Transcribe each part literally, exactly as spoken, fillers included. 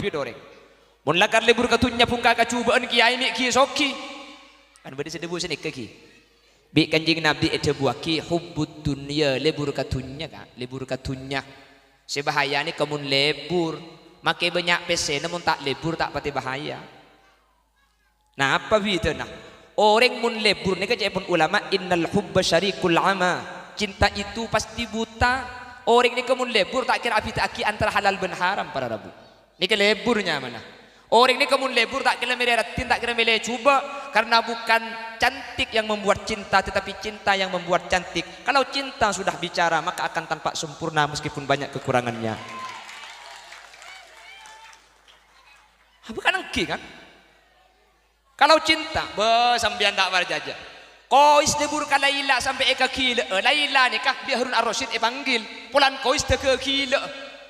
Bit orèng. Mon lakar lebur ka dhunnya bhungka kajhubâ'ân kèyaè mè' ghi' soghi. Kan bâdâ sè dhâbu sanèka ghi. Bi' Kanjeng Nabi èdhâbuwaghi hubbud dunya, lebur ka dhunnya, Ka', lebur ka dhunnya. Sè bahaya nèka mon lebur, makè bânnya' pèssèna mon ta' lebur ta' patè bahaya. Napa bhidhâna? Orèng mon lebur nèka ca'èpon ulama, "Innal hubba syarikul ama." Cinta itu pasti buta. Orèng nèka mon lebur ta' kèra abhidhâ'aghi antara halal bân haram, para rabu. Nèka lebur nyamana. Orèng nèka mon lebur ta' kèra mèlè raddhin, ta' kèra mèlè jhubâ', karena bukan cantik yang membuat cinta, tetapi cinta yang membuat cantik. Kalau cinta sudah bicara, maka akan tampak sempurna meskipun banyak kekurangannya. Apa kan engghi, kan? Kalau cinta, bâh, sampèyan ta' parcajâ. Kois lebur ka Laila sampè' èkaghilâ'â. Laila nèka bi' Harun Ar-Rasyid èpanggil. Polana Kois dâgâ ghilâ.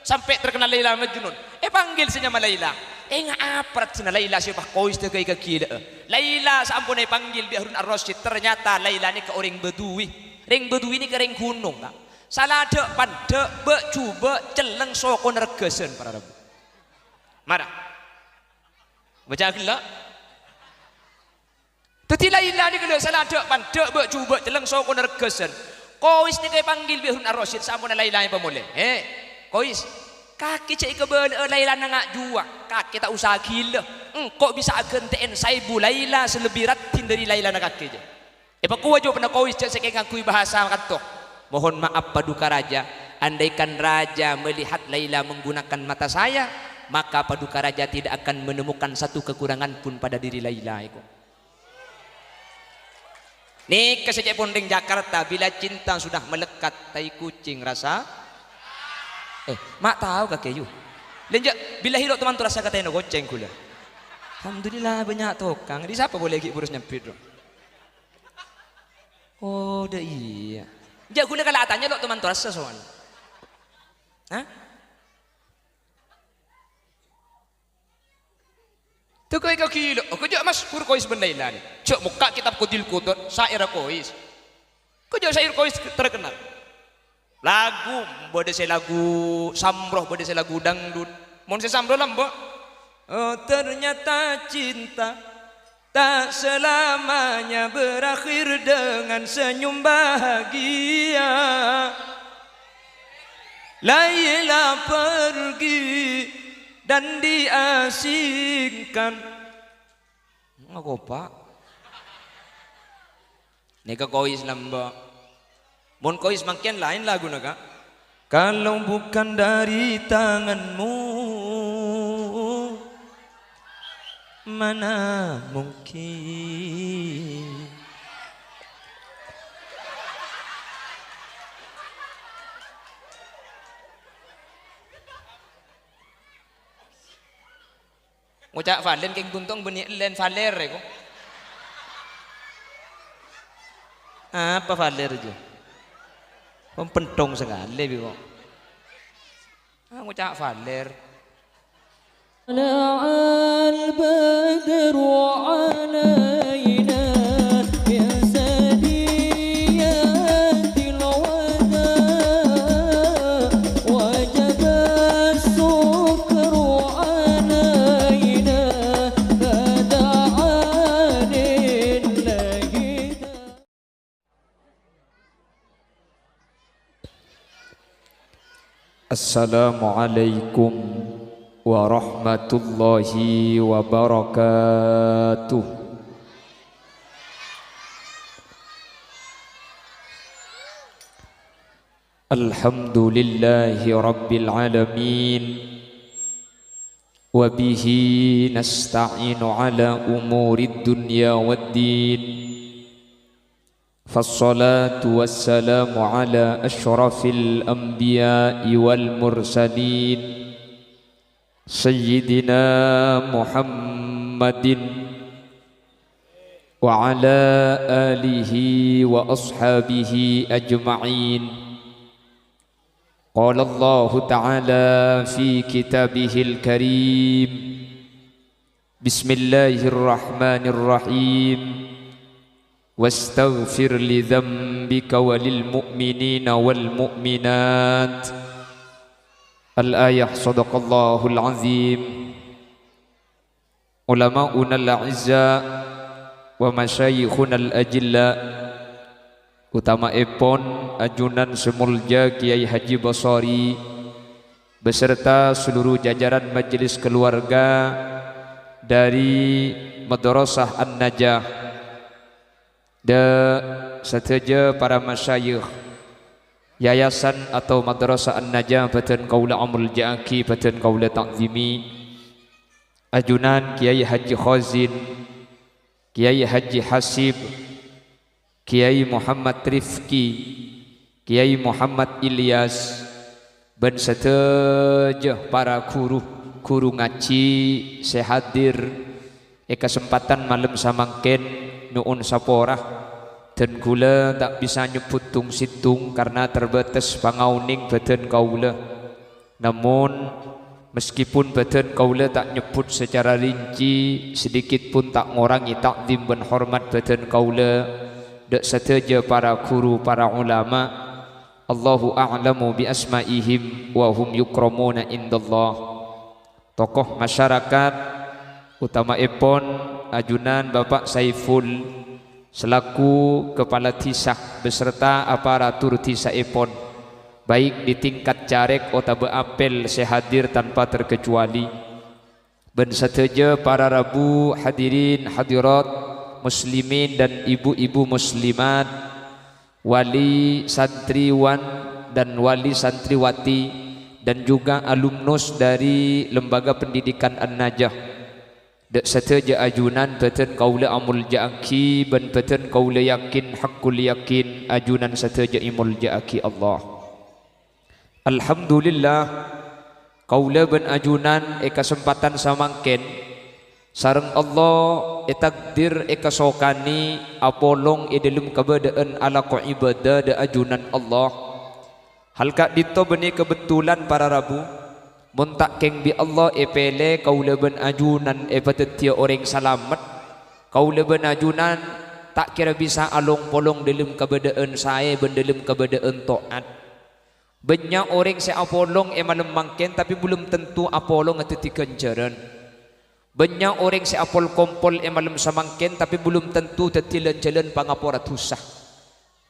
Sampè' terkenal Laila Majnun. Èpanggil sè nyama Laila. Enga' apa raddhinna Laila sè pas Kois dâgâ èkaghilâ'â. Laila saamponna èpanggil bi' Harun Ar-Rasyid. Ternyata Laila nèka orèng Badui. Rèng Badui nèka rèng ghunong, Ka'. Sala dâ'-pandâ', bâ'-jhubâ', celleng, sokona règghâsân, para rabu. Mara. Baca ghellâ'. Dhâddhi Laila nèka lho sala dâ'-pandâ', bâ'-jhubâ', celleng, sokona règghâsân. Kois nèka èpanggil bi' Harun Ar-Rasyid, saamponna Laila èpamolè. "Hè, Kois, kakè jhâ' èkabâlâ'â Laila nanga' jhuwa. Kakè ta' osa ghilâ. Engko' bisa aghântè'è saèbu Laila sè lebbi raddhin dâri Lailana kakè, jhâ'." Èpakowa jhâ' bân Kois jhâ' sè kaangghuy bhâsa kanto. "Mohon maaf, Paduka Raja, andaikan Raja melihat Laila menggunakan mata saya, maka Paduka Raja tidak akan menemukan satu kekurangan pun pada diri Laila iku." Nèka sè ca'èpon rèng Jakarta, bila cinta sudah melekat, tai kucing rasa. Eh, ma' tao kakè, yu. Lènja', billahi lo' toman torassa ka tèna kocèng ghulâ. Alhamdulillah, bânnya' tokang. Dhi' sapa polè ghi' buru nyambit, ro? Oh, dâ' iyâ. Jhâ' ghulâ kala' atanya lo' toman torassa sowan. Hah? Dâgâ èkaghilâ', oh, kajâ' masyhur Kois bân Laila nè. Jhâ' mokka' kitab Qudil Qudud, syairra Kois. Kajâ' syair Kois terkenal. Lagu, bâdâ sè lagu samroh, bâdâ sè lagu dangdut. Mon sè samroh lambâ'. Oh, ternyata cinta tak selamanya berakhir dengan senyum bahagia. Laila pergi dan diasingkan. Ngakopa? Nèka Kois lambâ'. Mon Kois mangkèn laèn laguna, Ka'. Kalau bukan dari tanganmu, mana mungkin. Ngoca' valen kèng buntung bânnè ellèn valer, èko. Apa valer jâ? Pempentong sakalè, bi' ko'. Ah, ngoca' valer. طلع البدر علينا من ثنيات الوداع وجب الشكر علينا فدعا لله. Assalamualaikum warahmatullahi wabarakatuh. Alhamdulillahi rabbil alamin. Wa bihi nasta'inu ala umurid dunya wad din. Fassalatu wassalamu ala asyrafil anbiya'i wal mursalin, Sayyidina Muhammadin wa ala alihi wa ashabihi ajma'in. Qala Allahu ta'ala fi kitabihil karim, Bismillahirrahmanirrahim. Wastaghfir li dzambika wa lil mu'minina wal mu'minat. Al-ayah, sadaqallahul azim. Ulama'unal a'izza wa masyayikhunal ajilla, utama'èpon ajunan sè molja Kèyaè Haji Basori beserta seluruh jajaran majelis keluarga dari Madrasah An-Najah, dâ' sadhâjâ para masyayikh yayasan atau Madrasah An-Najah bâdân kaulâ amolja'aghi, bâdân kaulâ ta'zimi. Ajunan Kèyaè Haji Khazin, Kèyaè Haji Hasib, Kèyaè Muhammad Rifki, Kèyaè Muhammad Ilyas, bân sadhâjâ para ghuru, ghuru ngajhi sè hadir è kasempadhân malem samangkèn nyo'on sapora. Dân kaulâ ta' bisa nyebbhut tong-sèttong karna terbatas pangaonèng bâdân kaulâ. Namon, meskipun bâdân kaulâ ta' nyebbhut secara rinci, sedikit pun ta' ngorangè ta'zim bân hormat bâdân kaulâ dâ' sadhâjâ para ghuru, para ulama. Allahu a'lamu bi asma'ihim wa hum yukramuna indallah. Tokoh masyarakat, utama'èpon ajunan Bapak Saiful, selaku kepala dhisa beserta aparatur dhisaèpon, baik di tingkat carèk otabâ apel sè hadir tanpa terkecuali, bân sadhâjâ para rabu hadirin hadirat muslimin dan ibu-ibu muslimat, wali santriwan dan wali santriwati, dan juga alumnus dari Lembaga Pendidikan An-Najah. Dâ' sadhâjâ ajunan bâdân kaulâ amolja'aghi bân bâdân kaulâ yakin, haqqul yakin, ajunan sadhâjâ èmolja'aghi Allah. Alhamdulillah, kaulâ bân ajunan è kasempadhân samangkèn sareng Allah ètakdir èkasokanè apolong è dâlem kabâdâ'ân alako ibadah dâ' ajunan Allah. Hal ka'dinto bânnè kabhendherrân para rabu, mon ta' kèng bi' Allah èpèlè kaulâ bân ajunan èpadhâddhiyâ orèng salamet, kaulâ bân ajunan ta' kèra bisa along-polong dâlem kabâdâ'ân saè bân dâlem kabâdâ'ân to'at. Bânnya' orèng sè apolong è malem mangkèn, tapè belum tentu apolongnga dhâddhi ghânjhârân. Bânnya' orèng sè apol-kompol è malem samangkèn, tapè belum tentu dhâddhi lan-jhâlân pangapora dhusa.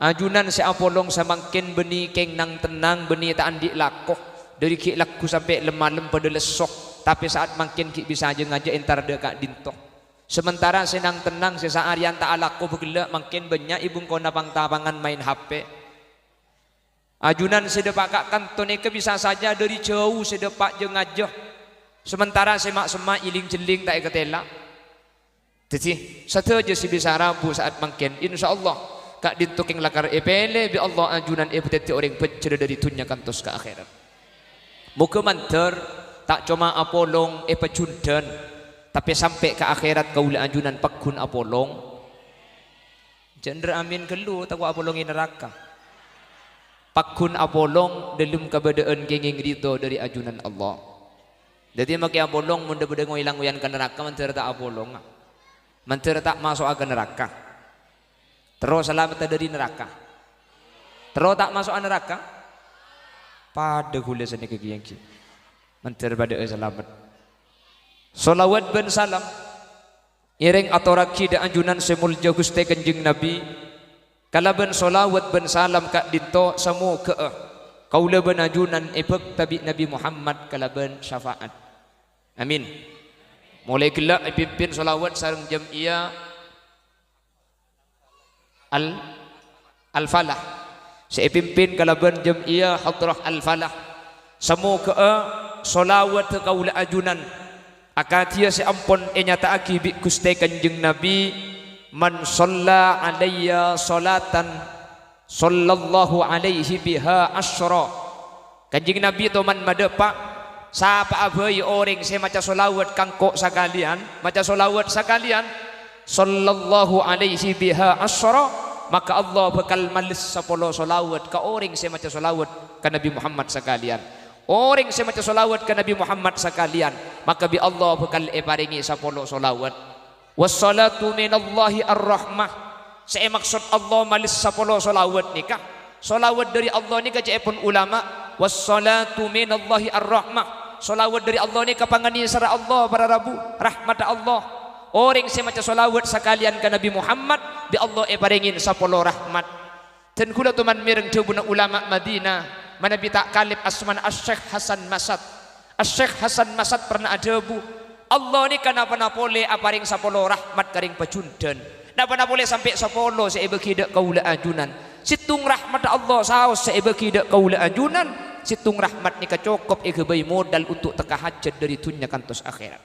Ajunan sè apolong samangkèn bânnè kèng nang-tennang, bânnè ta' andi' lako, dâri ghi' lagghu sampè' lem-malem padâ lesso, tapè sa'at mangkèn ghi' bisa jâ-ngajâ entar dâ' ka'dinto. Sementara sè nang-tennang sè saarèyan ta' alako bâ ghellâ' mangkèn bânnya' è bengkona pang-tapangan maèn H P. Ajunan sè dâpa' ka kanto nèka bisa saja dâri jhâu sè dâpa' jâ-ngajâ, sementara sè ma'-semma' èlèng-jhelling ta' èkatèla. Dhâddhi, sadhâjâ sè bisa rabu sa'at mangkèn, insyaallah, ka'dinto kèng lakar èpèlè bi' Allah ajunan èpadhâddhi orèng bhâjjhrâ dâri dhunnya kantos ka akhèrat. Moghâ mandhâr ta' coma apolong è pajhundhân, tapè sampè' ka akhèrat kaulâ ajunan pagghun apolong. Jhâ' endher amin ghâllu, tako' apolong è naraka. Pagghun apolong dâlem kabâdâ'ân kèngèng ridho dâri ajunan Allah. Dhâddhi, makè apolong mon dhâ-, bâdâ ngoy-langoyan ka naraka, mandhâr ta' apolonga. Mandhâr ta' maso'a ka naraka. Terro salamedda dâri naraka. Terro ta' maso'a naraka. Padâ ghulâ sanèka ghi-, èngghi. Mandhâr padâ'â salamet. Sholawat bân salam. Ngèrèng atorraghi dâ' ajunan sè molja Ghustè Kanjeng Nabi, kalabân sholawat bân salam ka'dinto, samogâ'â kaulâ bân ajunan èbhâkta bi' Nabi Muhammad kalabân syafaat. Amin. Molaè ghellâ' èpimpin sholawat sareng jam'iyah Al-, Al-Falah. Sè èpimpin kalabân jam'iyah Hadrah Al-Falah. Samogâ'â sholawat kaulâ ajunan akadhiyâ sè ampon ènyata'aghi bi' Ghustè Kanjeng Nabi, "Man shalla alayya sholatan, shallallahu alaihi biha asyra." Kanjeng Nabi toman madâpa', "Sapa'a bhâi orèng sè maca sholawat ka engko' sakalèyan, maca sholawat sakalèyan, shallallahu alaihi biha asyra, maka Allah bhâkal males sapolo sholawat ka orèng sè maca sholawat ka Nabi Muhammad sakalèyan." Orèng sè maca sholawat ka Nabi Muhammad sakalèyan, maka bi' Allah bhâkal èparèngè sapolo sholawat. "Wassalatu minallahi ar-rahmah." Sè èmaksod Allah males sapolo sholawat nèka, sholawat dâri Allah nèka ca'èpon ulama, "Wassalatu minallahi ar-rahmah." Shalawat dhâri Allah nèka panganisarra Allah, para rabu, rahmatta Allah. Orèng sè maca shalawat sakalèyan ka Nabi Muhammad, bi' Allah èparèngè sapolo rahmat. Dân kaulâ toman mèreng dhâbuna ulama Madinah, manabi ta' kalèp asmana Asy-Syeikh Hasan Masad. Asy-Syeikh Hasan Masad pernah adhâbu, "Allah nèka na-, pa-napa polè aparèng sapolo rahmat ka rèng pajhundhân. Na-, pa-napa polè sampè' sapolo sè èbâghi dhâ' kaulâ ajunan. Sèttong rahmatta Allah saos sè èbâghi dhâ' kaulâ ajunan. Sèttong rahmat nèka cokop èghâbây modal untuk tekka hajhât dhâri dhunnya kantos akhèrat."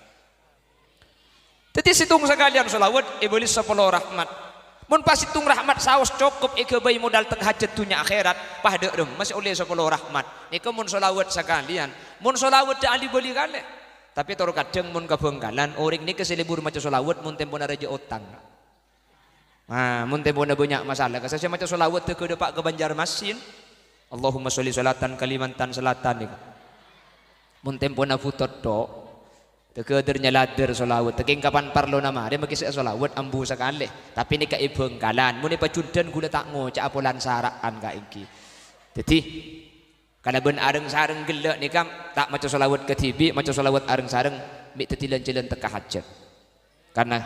Dhâddhi, sèttong sakalèyan shalawat èbâli sapolo rahmat. Mon pas sèttong rahmat saos cokop èghâbây modal tekka hajhât dhunnya akhèrat, pas dhâ' remma sè ollè sapolo rahmat. Nèka mon shalawat sakalèyan. Mon shalawat dhâ' ali-bâli kalè. Tapè tor kadhâng mon ka Bhângkalan, orèng nèka sè lebur maca shalawat mon tempona rajâ otang. Nah, mon tempona bânnya' masalah, ka sè maca shalawat dhâgâ dhâpa' ka Banjarmasin. Allahumma sholli sholatan Kalimantan Selatan nèka. Mon tempona bhuto tho', dhâgâ dâr-nyaladâr shalawat. Kèng kapan parlona marè makè sè shalawat ambu sakalè. Tapè nèka è Bhângkalan. Mon è pajhundhân kaulâ ta' ngoca'a polana sara'an ka èngghi. Dhâddhi, kalabân areng-sareng ghellâ' nèka ta' maca shalawat kadhibi', maca shalawat areng-sareng mè' dhâddhi lan-jhâlân tekka hajhât. Karna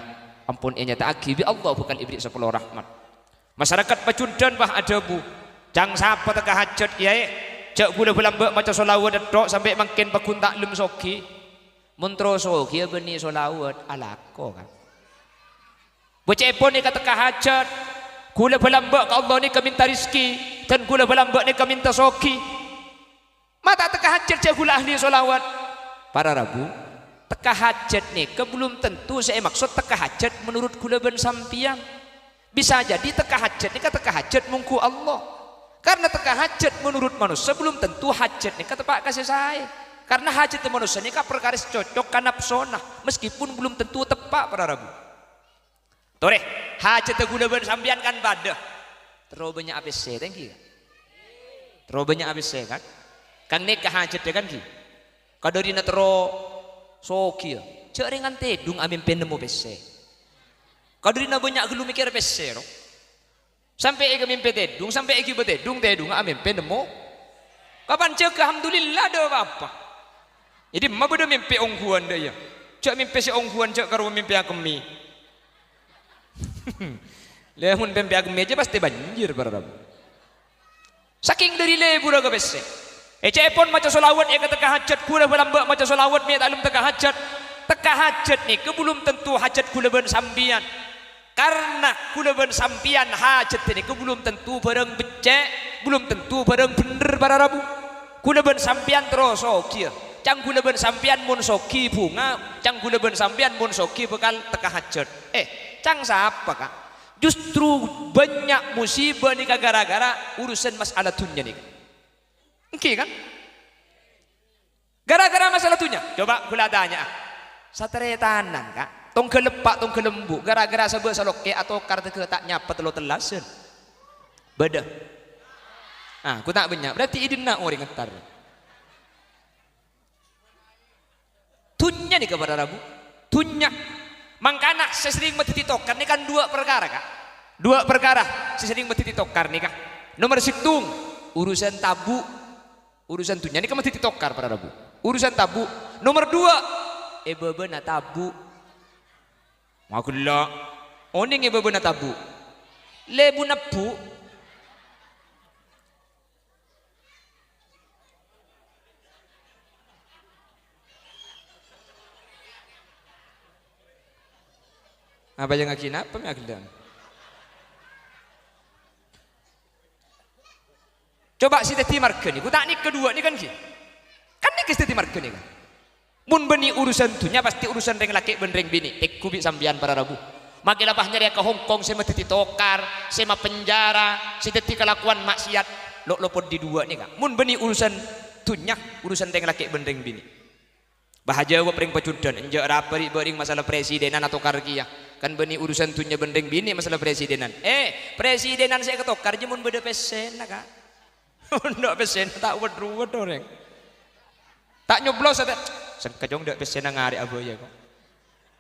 ampon ènyata'aghi bi' Allah bhâkal èberri' sapolo rahmat. Masarakat pajhundhân pas adhâbu, "Ca'na sapa tekka hajhât, Kèyaè? Jhâ' ghulâ bân lambâ' maca shalawat tho' sampè' mangkèn pagghun ta' lem soghi." Mon terro soghi abânnè shalawat, alako, kan? Bâca'èpon nèka tekka hajhât. Ghulâ bân lambâ' ka Allah nèka mènta rejhekkè, dân ghulâ bân lambâ' nèka mènta soghi. Ma' ta' tekka hajhât jhâ' ghulâ ahli shalawat. Para rabu, tekka hajhât nèka belum tentu sè èmaksod tekka hajhât menurut ghulâ bân sampèyan. Bisa jadi tekka hajhât nèka tekka hajhât mongghu Allah. Karna tekka hajhât menurut manossa belum tentu hajhât nèka teppa' ka sè saè. Karna hajhâddhâ manossa nèka parkara sè cocok ka napsona, meskipun belum tentu teppa', para rabu. Torè, hajhâddhâ ghulâ bân sampèyan kan padâ. Terro bânnya' pèssè, ta' ènggi, kan? Terro bânnya' pèssè, kan? Kan nèka hajhâddhâ, kan, ghi? Kadhârina terro soghi, yâ. Jhâ' rèng tèdung amèmpè nemmo pèssè. Kadhârina bânnya' ghâllu mèkkèr pèssè, ro. Sampè' èkamèmpè tèdung, sampè' èghibâ tèdung, tèdungnga amèmpè nemmo. Kapan jâgâ, alhamdulillah, dâ' pa-apa. Dhimma bâdâ mèmpè ongghuwân, dâ' iyâ. Jhâ' mèmpè sè ongghuwân, jhâ' karowa mèmpè akemmè. Lè, mon mèmpè akemmè jhâ' pastè bânjir, para rabu. Sakèng dhâri lebbhurrâ ka pèssè. È ca'èpon maca shalawat è ka tekka hajhât, ghulâ bân lambâ' maca shalawat mè' ta' lem tekka hajhât. Tekka hajhât nèka belum tentu hajhât ghulâ bân sampèyan. Karna ghulâ bân sampèyan hajhâddhâ nèka belum tentu bhârâng beccè', belum tentu bhârâng bhendher, para rabu. Ghulâ bân sampèyan terro soghi, yâ. Ca'na ghulâ bân sampèyan mon soghi bhunga, ca'na ghulâ bân sampèyan mon soghi bhâkal tekka hajhât. Eh, ca'na sapa, Ka'? Justru bânnya' musibâ nèka ghârâ-ghârâ urusan masalah dhunnya nèka. Ènggi, kan? Ghârâ-ghârâ masalah dhunnya. Coba ghulâ tanya'a. Sataretanan, Ka'. Tongghâl eppa', tongghâl embu'. Ghârâ-ghârâ sabâ' salokkè' atokar tèghâ ta' nyapa tello tellasan. Bâdâ. Ah, ghu ta' bânnya'. Berarti è dinna' orèng entar. Dhunnya nèka, para rabu. Dhunnya. Mangkana sè serrèng madhâddhi tokar nèka kan duwâ' parkara, Ka'. Duwâ' parkara sè serrèng madhâddhi tokar nèka. Nomer sèttong, urusan tabu'. Urusan dhunnya nèka madhâddhi tokar, para rabu. Urusan tabu'. Nomer duwâ', è bâbâna tabu'. Magella. Onèng è bâbâna tabu'. Lebbhu nebbu. Apa yang lagi napa, magella? Coba sè dhâddhi marghâ nèko, ta' nèka duwâ' nèka, ènggi? Kan nèka sè dhâddhi marghâ nèka. Mon bânnè urusan dhunnya, pastè urusan rèng lakè' bân rèng binè'. Tèngghu bi' sampèyan, para rabu. Makè la pas nyarèya ka Hongkong sè madhâddhi tokar, sè mapenjara, sè dhâddhi kalakowan ma'siyat, lo'-lo' poddhi duwâ' nèka. Mon bânnè urusan dhunnya, urusan rèng lakè' bân rèng binè'. Bâ' ajâwâb rèng pajhundhân, enjâ' rapa ri'-bâri'ng masalah presidenan atokar kèya. Kan bânnè urusan dhunnya bân rèng binè' masalah presidenan. Eh, presidenan sè èkatokar jâ mon bâdâ pèssèna, Ka'. Mon endâ' pèssèna ta' wet-ruwet orèng. Ta' nyoblos, ta', sengka cong endâ' pèssèna ngarè' abâyâ, ko'.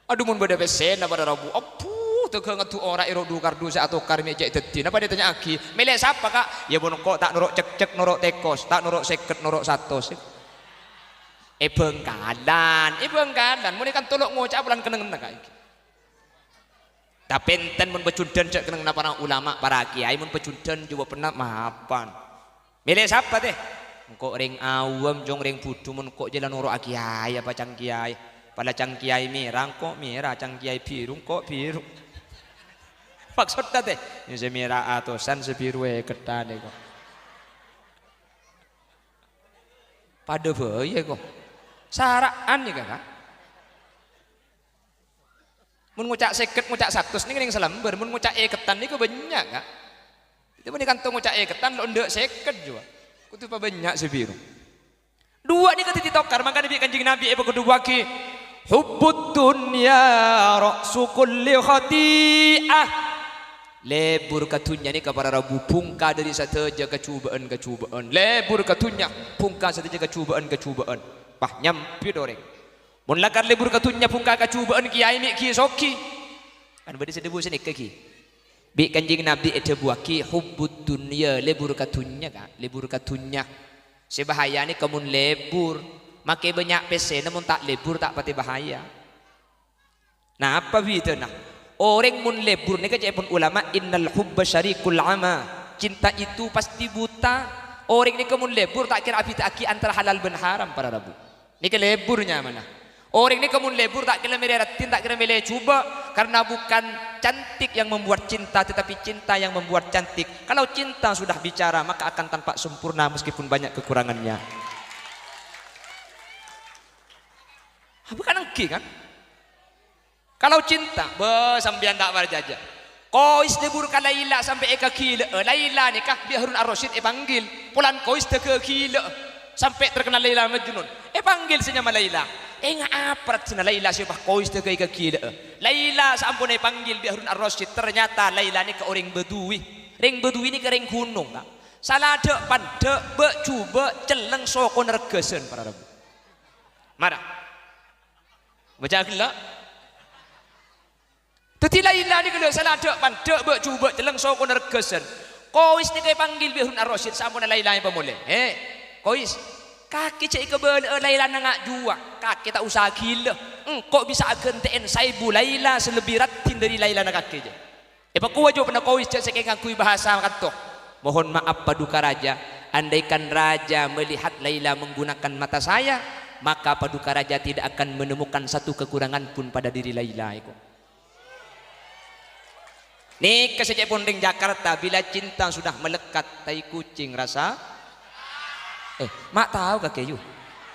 Adhu, mon bâdâ pèssèna para rabu, abbhu, tèghâ ngadhu ora èro' du-kardu sè atokar mè' cè' dhâddhi. Napa ètanya'aghi? Mèlè sapa, Ka'? Yâ, mon engko' ta' noro' cekcek, noro' tèkos, ta' noro' sèket, noro' satos. È Bhângkalan, è Bhângkalan. Mon è kanto lo' ngoca'a polana kennengnganna ka'enggi. Tapè enten mon pajhundhân jhâ' kennengnganna para ulama, para kiai, mon pajhundhân jâwâbhânna mapan. Mèlè sapa, tè? Engko' rèng awam, jhung rèng budhu, mon engko' jhâ' la noro'a kiai apa ca'na kiai. Pala ca'na kiai mèra, engko' mèra, ca'na kiai bhiru, engko' bhiru. Maksodda, tè? Yâ, sè mèra atosan, sè bhiru èkettan, engko'. Padâ bhâi, engko'. Sara'an, nèka, Ka'. Mon ngoca' sèket, ngoca' satos, nèng, nèng salambâr. Mon ngoca' èkettan, nèko bânnya', Ka'. Dhâddhi, mon è kanto ngoca' èkettan, lo' endâ' sèket jiyâ. Kodhu pabânnya' sè bhiru. Duwâ' nèka dhâddhi tokar, mangkana bi' Kanjeng Nabi èpaghudhuwâghi, "Hubbud dunya ra'su kulli khati'ah." Lebur ka dhunnya nèka para rabu bhungka dhâri sadhâjâ kajhubâ'ân-kajhubâ'ân. Lebur ka dhunnya bhungka sadhâjâ kajhubâ'ân-kajhubâ'ân. Wah, nyambit orèng. Mon lakar lebur ka dhunnya bhungka kajhubâ'ân kiyaè mè' ghi' soghi. Kan bâdâ sè dhâbu sanèka ghi. Bi' Kanjeng Nabi èdhâbuwâghi hubbud dunya, lebur ka dhunnya, Ka', lebur ka dhunnya. Sè bahaya nèka mon lebur, makè bânnya' pèssèna mon ta' lebur ta' patè bahaya. Napa bhidhâna? Orèng mon lebur nèka ca'èpon ulama, "Innal hubba syarikul ama." Cinta itu pasti buta. Orèng nèka mon lebur ta' kèra abhidhâ'aghi antara halal bân haram, para rabu. Nèka lebur nyamana. Orèng nèka mon lebur ta' kèra mèlè raddhin, ta' kèra mèlè jhubâ', karena bukan cantik yang membuat cinta, tetapi cinta yang membuat cantik. Kalau cinta sudah bicara, maka akan tampak sempurna meskipun banyak kekurangannya. Apa kan engghi, kan? Kalau cinta, bâ, sampèyan ta' parcajâ. Kois lebur ka Laila sampè' èkaghilâ'â. Laila nèka bi' Harun Ar-Rasyid èpanggil. Polana Kois dâgâ ghilâ'â. Sampè' terkenal Laila Majnun. Èpanggil sè nyama Laila. Enga' apa raddhinna Laila sè pas Kois dâgâ èkaghilâ'â. Laila saamponna èpanggil bi' Harun Ar-Rasyid, ternyata Laila nèka orèng Badui. Rèng Badui nèka rèng ghunong, Ka'. Sala dâ'-pandâ', bâ'-jhubâ', cellèng sokona reggâsân, para rabu. Mara. Baca ghellâ'. Dhâddhi Laila nèka lho, sala dâ'-pandâ', bâ'-jhubâ', cellèng sokona reggâsân. Kois nèka èpanggil bi' Harun Ar-Rasyid, saamponna Laila èpamolè. "Hè, Kois, kakè jhâ' èkabâlâ'â Lailana nga' jhuwâ. Kakè ta' osa ghilâ. Engko' bisa aghântè'è saèbu Laila sè lebbi raddhin dhâri Lailana kakè, jhâ'." Èpakowa jhâwâbbhânna Kois jhâ' sè èngghuy bhâsa kanto, "Mohon maaf, Paduka Raja, andaikan Raja melihat Laila menggunakan mata saya, maka Paduka Raja tidak akan menemukan satu kekurangan pun pada diri Laila." Èko. Nèka sè ca'èpon rèng Jakarta, bila cinta sudah melekat, tai kucing rasa. Eh, ma' tao kakè, yu?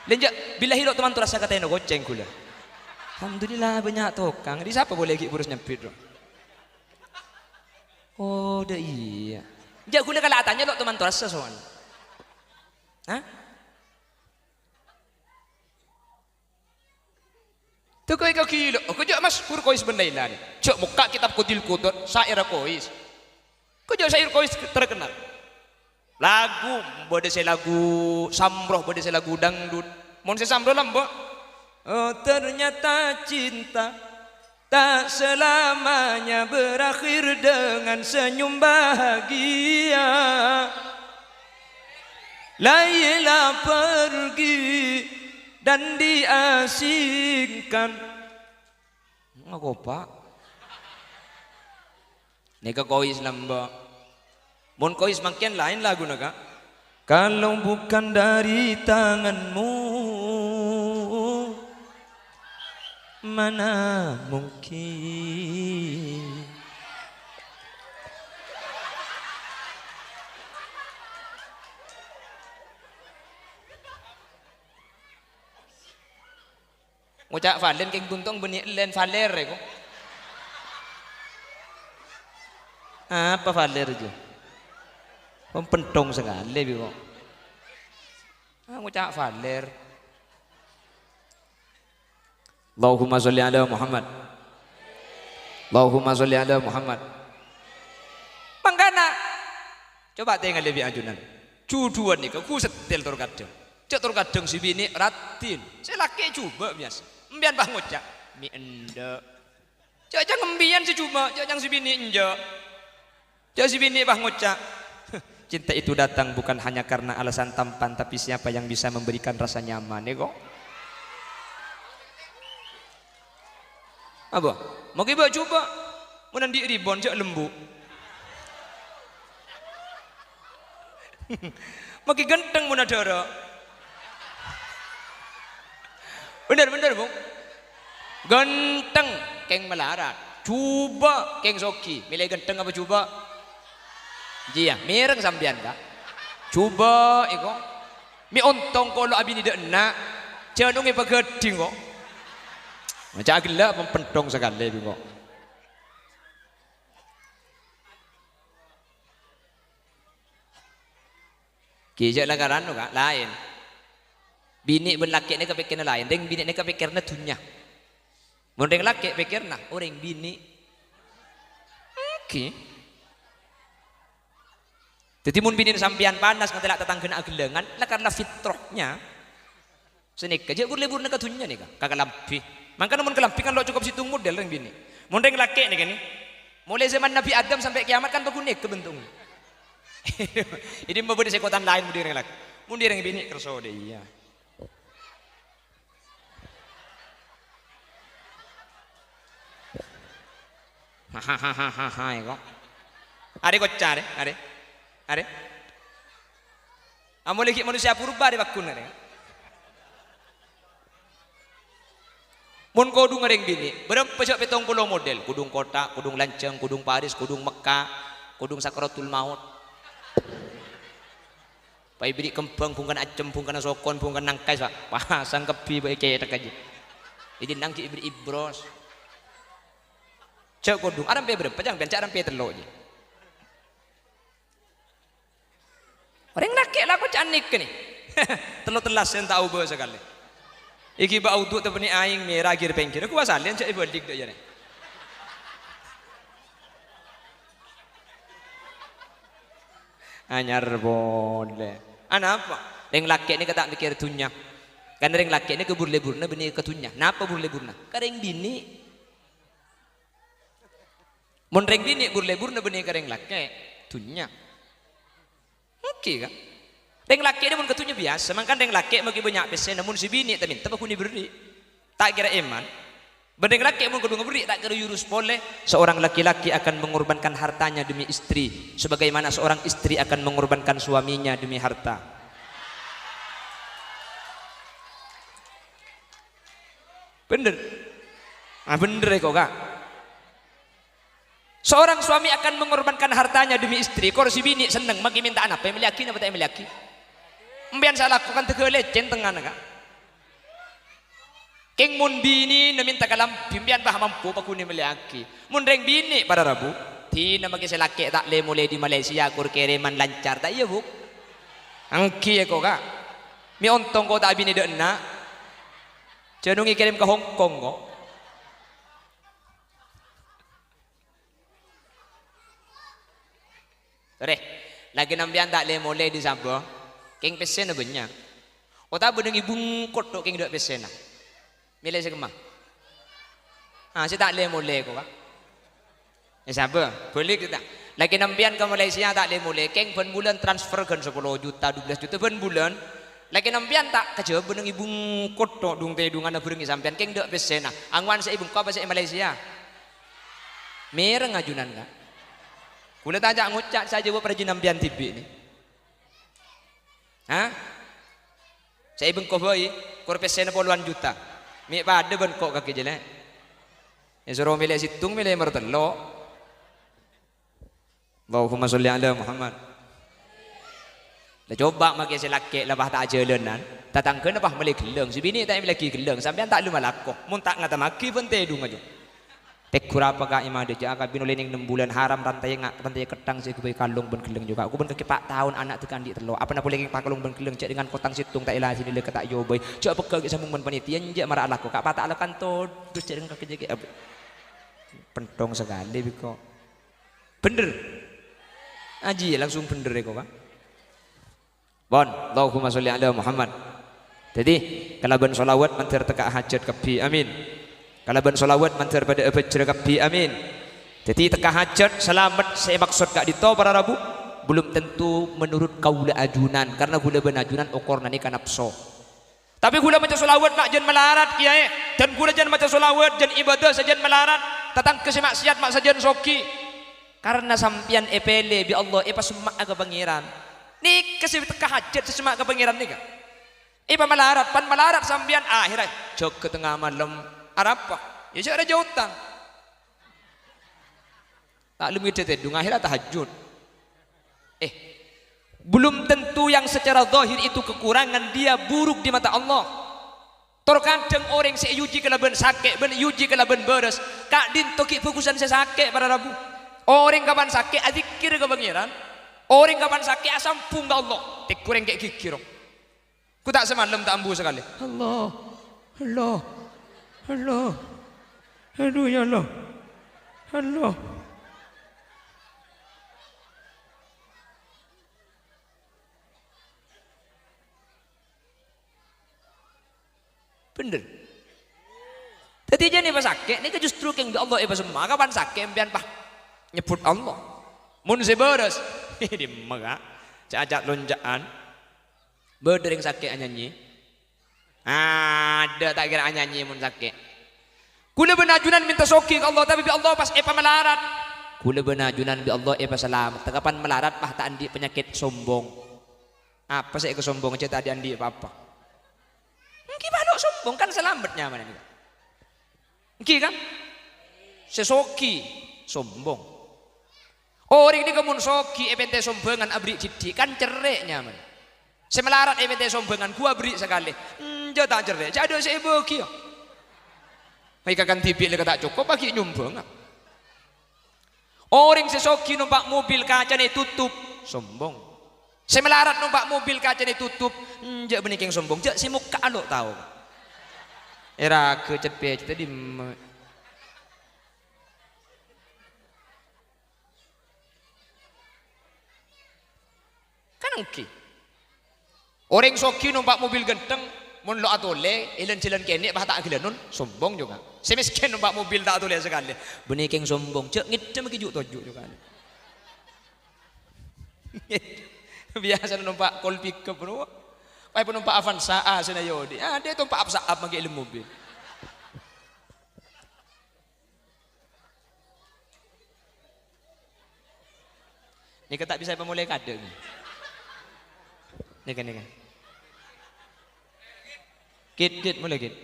Lènja', billahi lo' toman torassa ka taèna kocèng ghulâ. Alhamdulillah, bânnya' tokang. Dhi' sapa polè ghi' bhuru nyambit, ro? Oh, dâ' iyâ. Jhâ' ghulâ kala atanya lo' toman torassa sowan. Hah? Tèkè kaghilâ, oh, kajâ' masyhur Kois bân Laila nè. Jhâ' mokka' kitab Qudil Qudud, syairra Kois. Kajâ' syair Kois terkenal. Lagu, bâdâ sè lagu samroh, bâdâ sè lagu dangdut. Mon sè samroh lambâ'. Oh, ternyata cinta tak selamanya berakhir dengan senyum bahagia. Laila pergi dan diasingkan. Ngakopa? Nèka Kois lambâ'. Mon Kois mangkèn laèn laguna, Ka'. Kalau bukan dari tanganmu, mana mungkin. Ngoca' valen kèng buntong bânnè ellèn valer, èko. Apa valer, jâ? Pon penthong sakalè, bi' kok. Ah, ngoca' valer. Allahumma sholli ala Muhammad. Allahumma sholli ala Muhammad. Mangkana, coba tengale bi' ajunan. Judhuwân nèka ghu seddhil tor kadhâng. Cè' tor kadhâng sè binè' raddhin, sè lakè' jhubâ' biyasa. Empèyan pas ngoca', "Mè' endâ'." Cè' ca'na empèyan sè jhubâ', cè' ca'na sè binè' enjâ'. Cè' sè binè' pas ngoca', "Cinta itu datang bukan hanya karena alasan tampan, tapi siapa yang bisa memberikan rasa nyaman." Nèko. Apa? Maghi bâ' jhubâ'. Mon andi' ribon, jhâ' lembu'. Maghi ghântheng mon adhârâ. Bhender, bhender, Bu. Ghântheng kèng malarat. Jhubâ' kèng soghi. Mèlè ghântheng apa jhubâ'? Jiyâ, mèreng sampèyan, Ka'. Jhubâ' èko. Mè' ontong kolo abinè dâ' enna', jhânongè paghâdhing ko'. Maca ghellâ' pempendhong sakalè bi' ko'. Ghi' jhâ' lakaran no, Ka', laèn. Binè' bân lakè' nèka pèkkèrra laèn, rèng binè' nèka pèkkèrra dhunnya. Mon rèng lakè' pèkkèrra orèng binè'. Èngghi. Dhâddhi, mon binèna sampèyan panas ngatèla' tatangghâna aghellângan, la karna fitrahnya. Sanèka, jhâ' bur-leburrâ ka dhunnya nèka, ka kalambhi. Mangkana mon kalambhi kan lo' cokop sèttong model rèng binè'. Mon rèng lakè' nèka nè, molaè zaman Nabi Adam sampè' kiyamat kan paghun nèka bentuknya. Ini mabâdâ sè kotan laèn mon dhi' rèng lakè'. Mon dhi' rèng binè' kerso dâ' iyâ. Hahaha, ya kok. Arè kocca, arè, arè. Arè. Amolè ghi' manusia purba arè paggun arè. Mon kodhungnga rèng binè', bârâmpa jhâ' pèttong polo model, kodhung kothak, kodhung lanjhâng, kodhung paris, kodhung Mekka, kodhung sakratul maut. Paèbèrri' kembhâng bhungkana accem, bhungkana sokon, bhungkana nangkès, Pak. Pasang kabbhi bâi cèthak ajâ. Èdinna' ghi' èbèrri' ibros. Jhâ' kodhung, arampè bârâmpa, jhâng bân jhâ' arampè tello' jiyâ. Orèng lakè' la koca'an nèka nè. Tello tellas sè ta' obâ sakalè. Èghibâ audu' tapanè aèng mèra gir-pèngghir. Aku wasalèn jhâ' èbâlik dâ' iyâ nè. Anyar polè. Anapa? Rèng lakè' nèka ta' mèkkèr dhunnya. Kan rèng lakè' nèka bur-leburrâ bânnè ka dhunnya. Napa bur-leburrâ? Ka rèng binè'. Mon rèng binè' bur-leburrâ bânnè ka rèng lakè', dhunnya. Èngghi, Ka'. Rèng lakè' nè mon ka dhunnya biyasa, mangkana rèng lakè' maghi bânnya' pèssèna, mon sè binè' ta' mènta paghun èbèrri'. Ta' kèra èman. Bân rèng lakè' mon kodhung èbèrri', ta' kèra yurus polè. Seorang laki-laki akan mengorbankan hartanya demi istri, sebagaimana seorang istri akan mengorbankan suaminya demi harta. Bhender. Ah, bhender èko, Ka'. Seorang suami akan mengorbankan hartanya demi istri. Kor sè binè' senneng, maghi mènta anapa, èmellèyaghi napa ta' èmellèyaghi? Empèyan sè alako kan tegghâ lècèn tengngana, Ka'. Kèng mon binèna mènta kalambhi, empèyan bâ mampo paghun èmellèyaghi. Mon rèng binè', para rabu, dina maghi sè lakè' ta' lè-molè dâri Malaysia, kor kèrèman lancar, ta' iyâ, Bu'? Èngghi èko, Ka'. Mè' ontong ko' ta' abinè dâ' enna'. Jhânongè kèrèm ka Hong Kong, ko'. Torè, lakèna empèyan ta' lè-molè dâri sabâ, kèng pèssèna bânnya'. Otabâ nèng è bungko' tho' kèng dâ' pèssèna. Mèlè sè kemma? Ah, sè ta' lè-molè ko', Ka'. È sabâ, bâlik sè ta'. Lakèna empèyan ka Malaysia ta' lè-molè, kèng bân bulân transfer ghân sapolo juta, dubellâs juta bân bulân. Lakèna empèyan ta' kajhâbâ nèng è bungko' tho' dhung-tèdhungan abhâreng sampèyan, kèng dâ' pèssèna. Angowan sè è bungko' apa sè è Malaysia? Mèreng ajunan, Ka'. Kaulâ ta' ca'-ngoca' sè ajâwâb rajina empèyan dhibi' nè. Hah? Sè è bengko bhâi, kor pèssèna polowan juta. Mè' padâ bân ko' kakè jâlâ. Èsoro mèlè sèttong, mèlè martello'. Allahumma sholli ala Muhammad. La coba' makè sè lakè' la pas ta' ajhâlânan, tatangghâna pas mellè ghellâng, sè binè' ta' èmellèyaghi ghellâng, sampèyan ta' lu malako, mon ta' ngatamaghi bân tèdhung ajâ. Tegghur apa, Ka', è madâ jâ' akabin ollè nèng nem bulân, haram rantèyè nga-, rantèyè ketthang sè èghâbây kalong bân ghellâng jâ', Ka'. Ko' bân kakè pa' taon ana' dâ' ka andi' tello'. Apana polè kèng pakalong bân ghellâng, jâ' dengan kotang sèttong ta' èlajhina lè ka ta' èobâi. Jâ' pegghâ' ghi' sambung bân panitia, enjâ' mara alako, Ka'. Pa' ta' alako kantos, terros jâ' dengan kakè jâ' kè-, ab-, pentong sakalè bi' ko'. Bhender. Ajiyâ langsung bhender è ko', Ka'. Pon, Allahumma sholli ala Muhammad. Dhâddhi, kalabân sholawat mandhâr tekka' hajhât kabbhi. Amin. Kalabân sholawat mandhâr padâ abhâjhrâ kabbhi. Amin. Dhâddhi, tekka' hajhât, salamet sè èmaksod ka'dinto para rabu, belum tentu menurut kaulâ ajunan, karna kaulâ bân ajunan okorna nèka napso. Tapè kaulâ maca sholawat ma' jân malarat, Kèyaè. Dân kaulâ jân maca shalawat, jân ibadah sajân malarat, tatangghâ sè ma'siyat ma' sajân soghi. Karna sampèyan èpèlè bi' Allah, èpasemma'a ka Pangèran. Nèka sè tekka hajhât sè semma' ka Pangèran nèka. Èpamalarat, pan malarat sampèyan, ahèrra jâgâ tengnga malem. Arapa? Yâ, jâ' rajâ otang. Ta' lem ngèdhâ tèdung, ahèrra tahajjud. Eh, belum tentu yang secara zahir itu kekurangan, dia buruk di mata Allah. Tor kadhâng orèng sè èuji kalabân sakè' bân èuji kalabân bârâs, ka'dinto ghi' bhâghusân sè sakè', para rabu. Orèng kapan sakè', adzikkèr ka Pangèran. Orèng kapan sakè', asambhung ka Allah. Tèghâr orèng kè' ghighir. Ghu ta' samalem ta' ambu sakalè. Allah, Allah, Allah. Adu, ya Allah. Allah. Bhender. Dhâddhi, jhâ' nèka pas sakè', nèka justru kèng bi' Allah èpasemma'. Kapan sakè' sampèyan, pas nyebbhut Allah. Mon sè bârâs, dimma, Ka'? Ca'-aca' lonca'an. Bâdâ orèng sakè' anyanyi? Adâ' ta' kèra anyanyi mon sakè'. Kaulâ bân ajunan mènta soghi ka Allah, tapè bi' Allah pas èpamalarat. Kaulâ bân ajunan bi' Allah èpasalamet. Kapan malarat, pas ta' andi' panyakèt sombong. Apa sè èkasombonga, jhâ' ta' andi'-andi' pa-apa. Ènggi palo' sombong, kan salamet nyamana nèka. Ènggi, kan? Sè soghi, sombong. Orèng nèka mon soghi èpèntè sombhângan aberri' dhiddhi', kan cerrè' nyamana. Sè malarat èpèntè sombhângan, ghu aberri' sakalè. Enjâ' ta' cerrè', jhâ' adâ' sè èbâghiyâ. Mèka kan dhibi' lè ta' cokop, aghi' nyombhânga. Orèng sè soghi nompa' mobil kacana ètotop, sombong. Sè malarat nompa' mobil kacana ètotop, enjâ' bânnè kèng sombong, jhâ' sè mokka' lo' tao. Èraghâ cet-pècet dimma. Kan ènggi. Orèng soghi nompa' mobil ghântheng, mon lo' atolè, èlân-jhâlân kènè' pas ta' aghâlânon, sombong jhughân. Sè mèskèn nompa' mobil ta' atolè sakalè, bânnè kèng sombong, jhâ' ngèddhâmmaghi ju'-toju' jhughân. Biyasana nompa' kol pickup, bro. Pas èpanompa' Avanza A sè na yodi. Ah, dâ' ètompa' ap-saap mangkè èlem mobil. Nèka ta' bisa èpamolaè kadâ' nèka. Nèka, nèka. Git, Git, molaè, Git.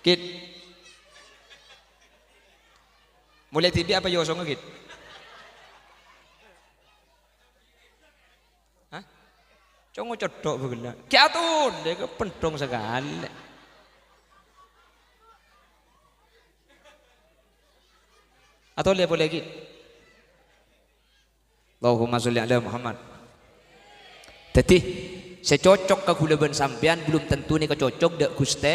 Git. Molaè dhibi' apa yosongnga, Git? Hah? Congo cotthok bâgellâ'. Ghi' atolè ka pendhong sakalè. Atolè polè ghi'. Allahumma sholli ala Muhammad. Dhâddhi, sè cocok ka ghulâ bân sampèyan belum tentu nèka cocok dâ' Ghustè.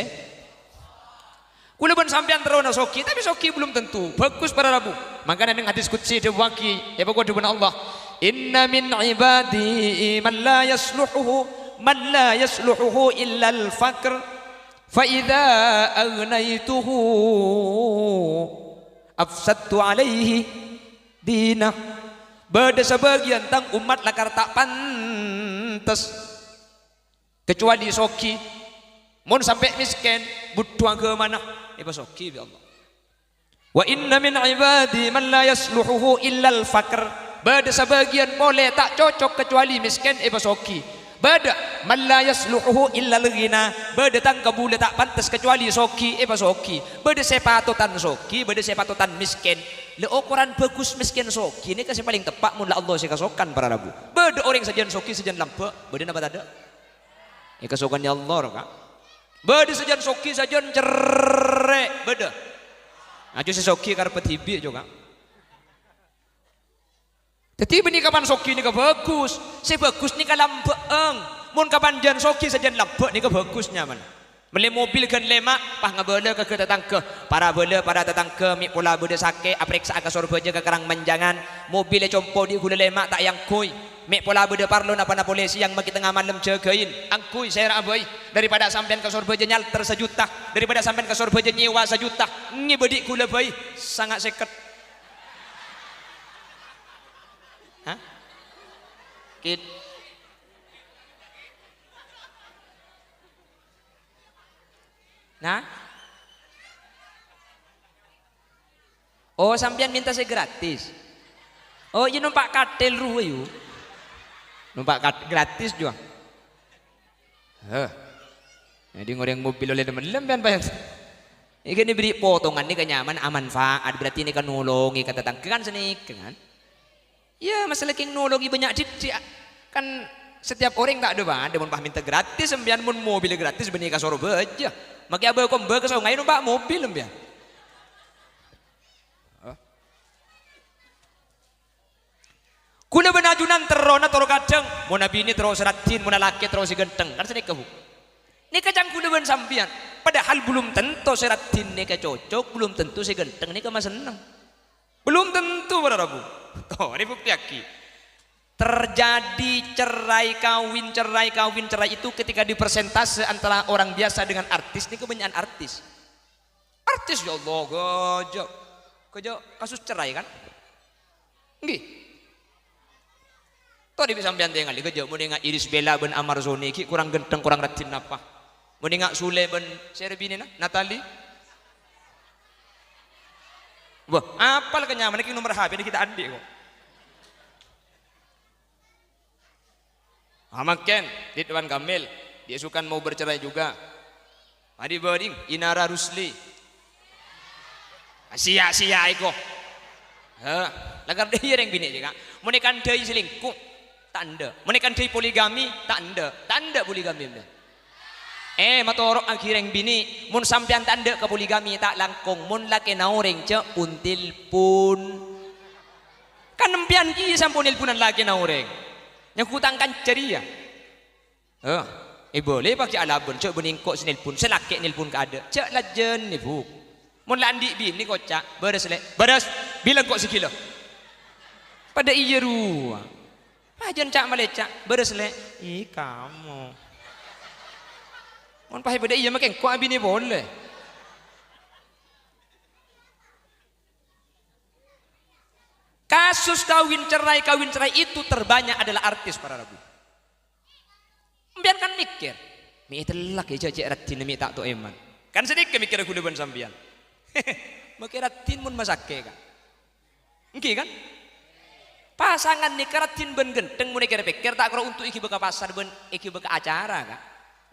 Ghulâ bân sampèyan terrona soghi, tapè soghi belum tentu. Bhâghus para rabu. Mangkana neng hadis qudsi èdhâbuwaghi, èpakon dhâbuna Allah, "Inna min ibadi man la yasluhuhu, man la yasluhuhu illal faqr. Fa idza aghnaituhu afsadtu alaihi dinah." Bâdâ sabâgiyân tang ommat lakar ta' pantes. Kecuali soghi. Mon sampè' mèskèn, budhu aghâmana, èpasoghi bi' Allah. "Wa inna min ibadi man la yasluhuhu illal faqr." Bâdâ sabâgiyân polè ta' cocok kecuali mèskèn èpasoghi. Bâdâ, "Man la yasluhuhu illal ghina." Bâdâ tang kabulâ ta' pantes kecuali soghi èpasoghi. Bâdâ sè patotan soghi, bâdâ sè patotan mèskèn. Lè okoran bhâghus mèskèn soghi nèka sè palèng teppa' mon la Allah sè kasokan para rabu. Bâdâ orèng sajân soghi sajân lambâ', bâdâ napa tadâ'? Èkasokanè Allah, ro, Ka'. Bâdâ sajân soghi, sajân cerrè', bâdâ. Aju sè soghi karebbhâ dhibi', jhughân. Dhâddhi, bânnè kapan soghi nèka bhâghus. Sè bhâghus nèka lambâ'âng. Mon kapan jân soghi, sajân lambâ' nèka bhâghus nyamana. Mellè mobil ghân lèma', pas ngabâlâ ka ghâ-, tatangghâ. Para bâlâ, para tatangghâ, mè' pola bâdâ sakè', aparèksa'a ka sor bâjâ ka Karang Manjangan. Mobil ècompo dhi' ghulâ lèma' ta' èangghuy. Mè' pola bâdâ parlo napa-napa polè sèyang maghi tengnga malem jâgâi. Angghuy sèra'a bhâi. Daripada sampèyan ka sor bâjâ nyalter sajuta. Daripada sampèyan ka sor bâjâ nyèwa sajuta. Ngèbâ dhi' ghulâ bhâi. Sanga' sèket. Hah? Kit. Nah? Oh, sampèyan mènta sè gratis. Oh, iyâ, nompa' kathèl rowa, yu. Nompa' kat-, gratis, jua. Heh. Jadi ngorèng mobil ollè nem-ellem, sampèyan. Ini beri potongan ini kenyaman, amanfaat. Berarti ini kan nolongi ka tatangghâ kan sanèka, kan? Iyâ, masalah kèng nolongi bânnya' dhiddhi'. Kan setiap orèng ta' dâ-padâ, mon pas mènta gratis, sampèyan mon mobil gratis, bânnè ka Sorbhâjâ. Makè abâ' komba ka songay, nompa' mobil, sampèyan. Hah? Kaulâ bân ajunan terrona toro' kadhâng, mon abinè terro sè raddhin, mon alakè terro sè ghântheng. Kan sanèka, Bu. Nèka can kaulâ bân sampèyan. Padahal belum tentu sè raddhin nèka cocok, belum tentu sè ghântheng nèka masenneng. Belum tentu, para rabu. Toh, ini buktèyaghi. Terjadi cerai kawin, cerai kawin, cerai itu ketika dipersentase antara orang biasa dengan artis, ini kebanyakan artis. Artis, ya Allah, ghâjâ'. Ghâjâ' kasus cerai, kan? Ngghi. Toh, dhibi' sampèyan tèngalè, ghâjâ', mon enga' Irish Bella bân Amar Zoni ghi' korang ghântheng, korang raddhin napa? Mon enga' Sule bân sèra binèna, Natali? Wah, apal kenyaman, kèng nomer H P-na ghi' ta' andi' kok. Ah, mangkèn, Ridwan Kamil, dia suka mau bercerai juga. Adi bâding, Inara Rusli. Siya-siya iko. He, la kardhi iyâ rèng binè' jâ, Ka'. Mon èkandhâi selingkuh, ta' endâ'. Mon èkandhâi poligami, ta' endâ'. Ta' endâ' poligami, endâ'. Eh, matoro'aghi rèng binè', mon sampèyan ta' endâ' ka poligami, ta' langkong. Mon lakèna orèng, jhâ' pon-telpon. Kan empèyan kèya sampon nelponan lakèna orèng. Nyanggu tang kanca rèya. Eh, èbâlâi paghi' alabân, jhâ' bânnè engko' sè nelpon, sè lakè' nelpon kaadâ'. Jhâ' lajân, Bu. Mon la andi' binè koca', "Bârâs, Lè', bârâs, bilâ engko' sè ghilâ." Padâ iyâ rowa. Pajân ca'-malecca', "Bârâs, Lè'." Ih, kamu. Mon pas èpadâ iyâ makè engko' abinè polè. Kasus kawin cerai, kawin cerai itu terbanyak adalah artis, para rabu. Empèyan kan mèkkèr, "Mè' ètellak yâ, jhâ' cè' raddhinna mè' ta' to' èman." Kan sanèka mèkkèrra kaulâ bân sampèyan. Makè raddhin mon masakè', Ka'. Èngghi, kan? Pasangan nèka raddhin bân ghântheng mon èkèr-pèkkèr ta' kèra onto' èghibâ ka pasar bân èghibâ ka acara, Ka'.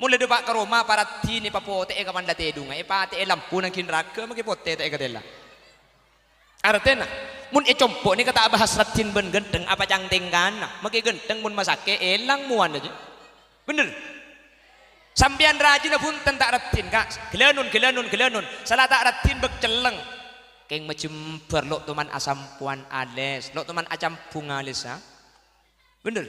Mon la dâpa' ka roma, paraddhin èpapotè'è kapan la tèdungnga, èpatè'è lampu nang ghi' naraghâ, makè potè ta' èkatèla. Artèna, mon è compo' nèka ta' bahas raddhin bân ghântheng, apa cang tèngkana? Makè ghântheng mon masakè' èlang mowana jâ. Bhender? Sampèyan rajina bhunten ta' raddhin, Ka'. Ghâlânon, ghâlânon, ghâlânon. Sala ta' raddhin bâk cellèng. Kèng majembhâr lo' toman asampowan alès, lo' toman acambhung alès, ha? Bhender?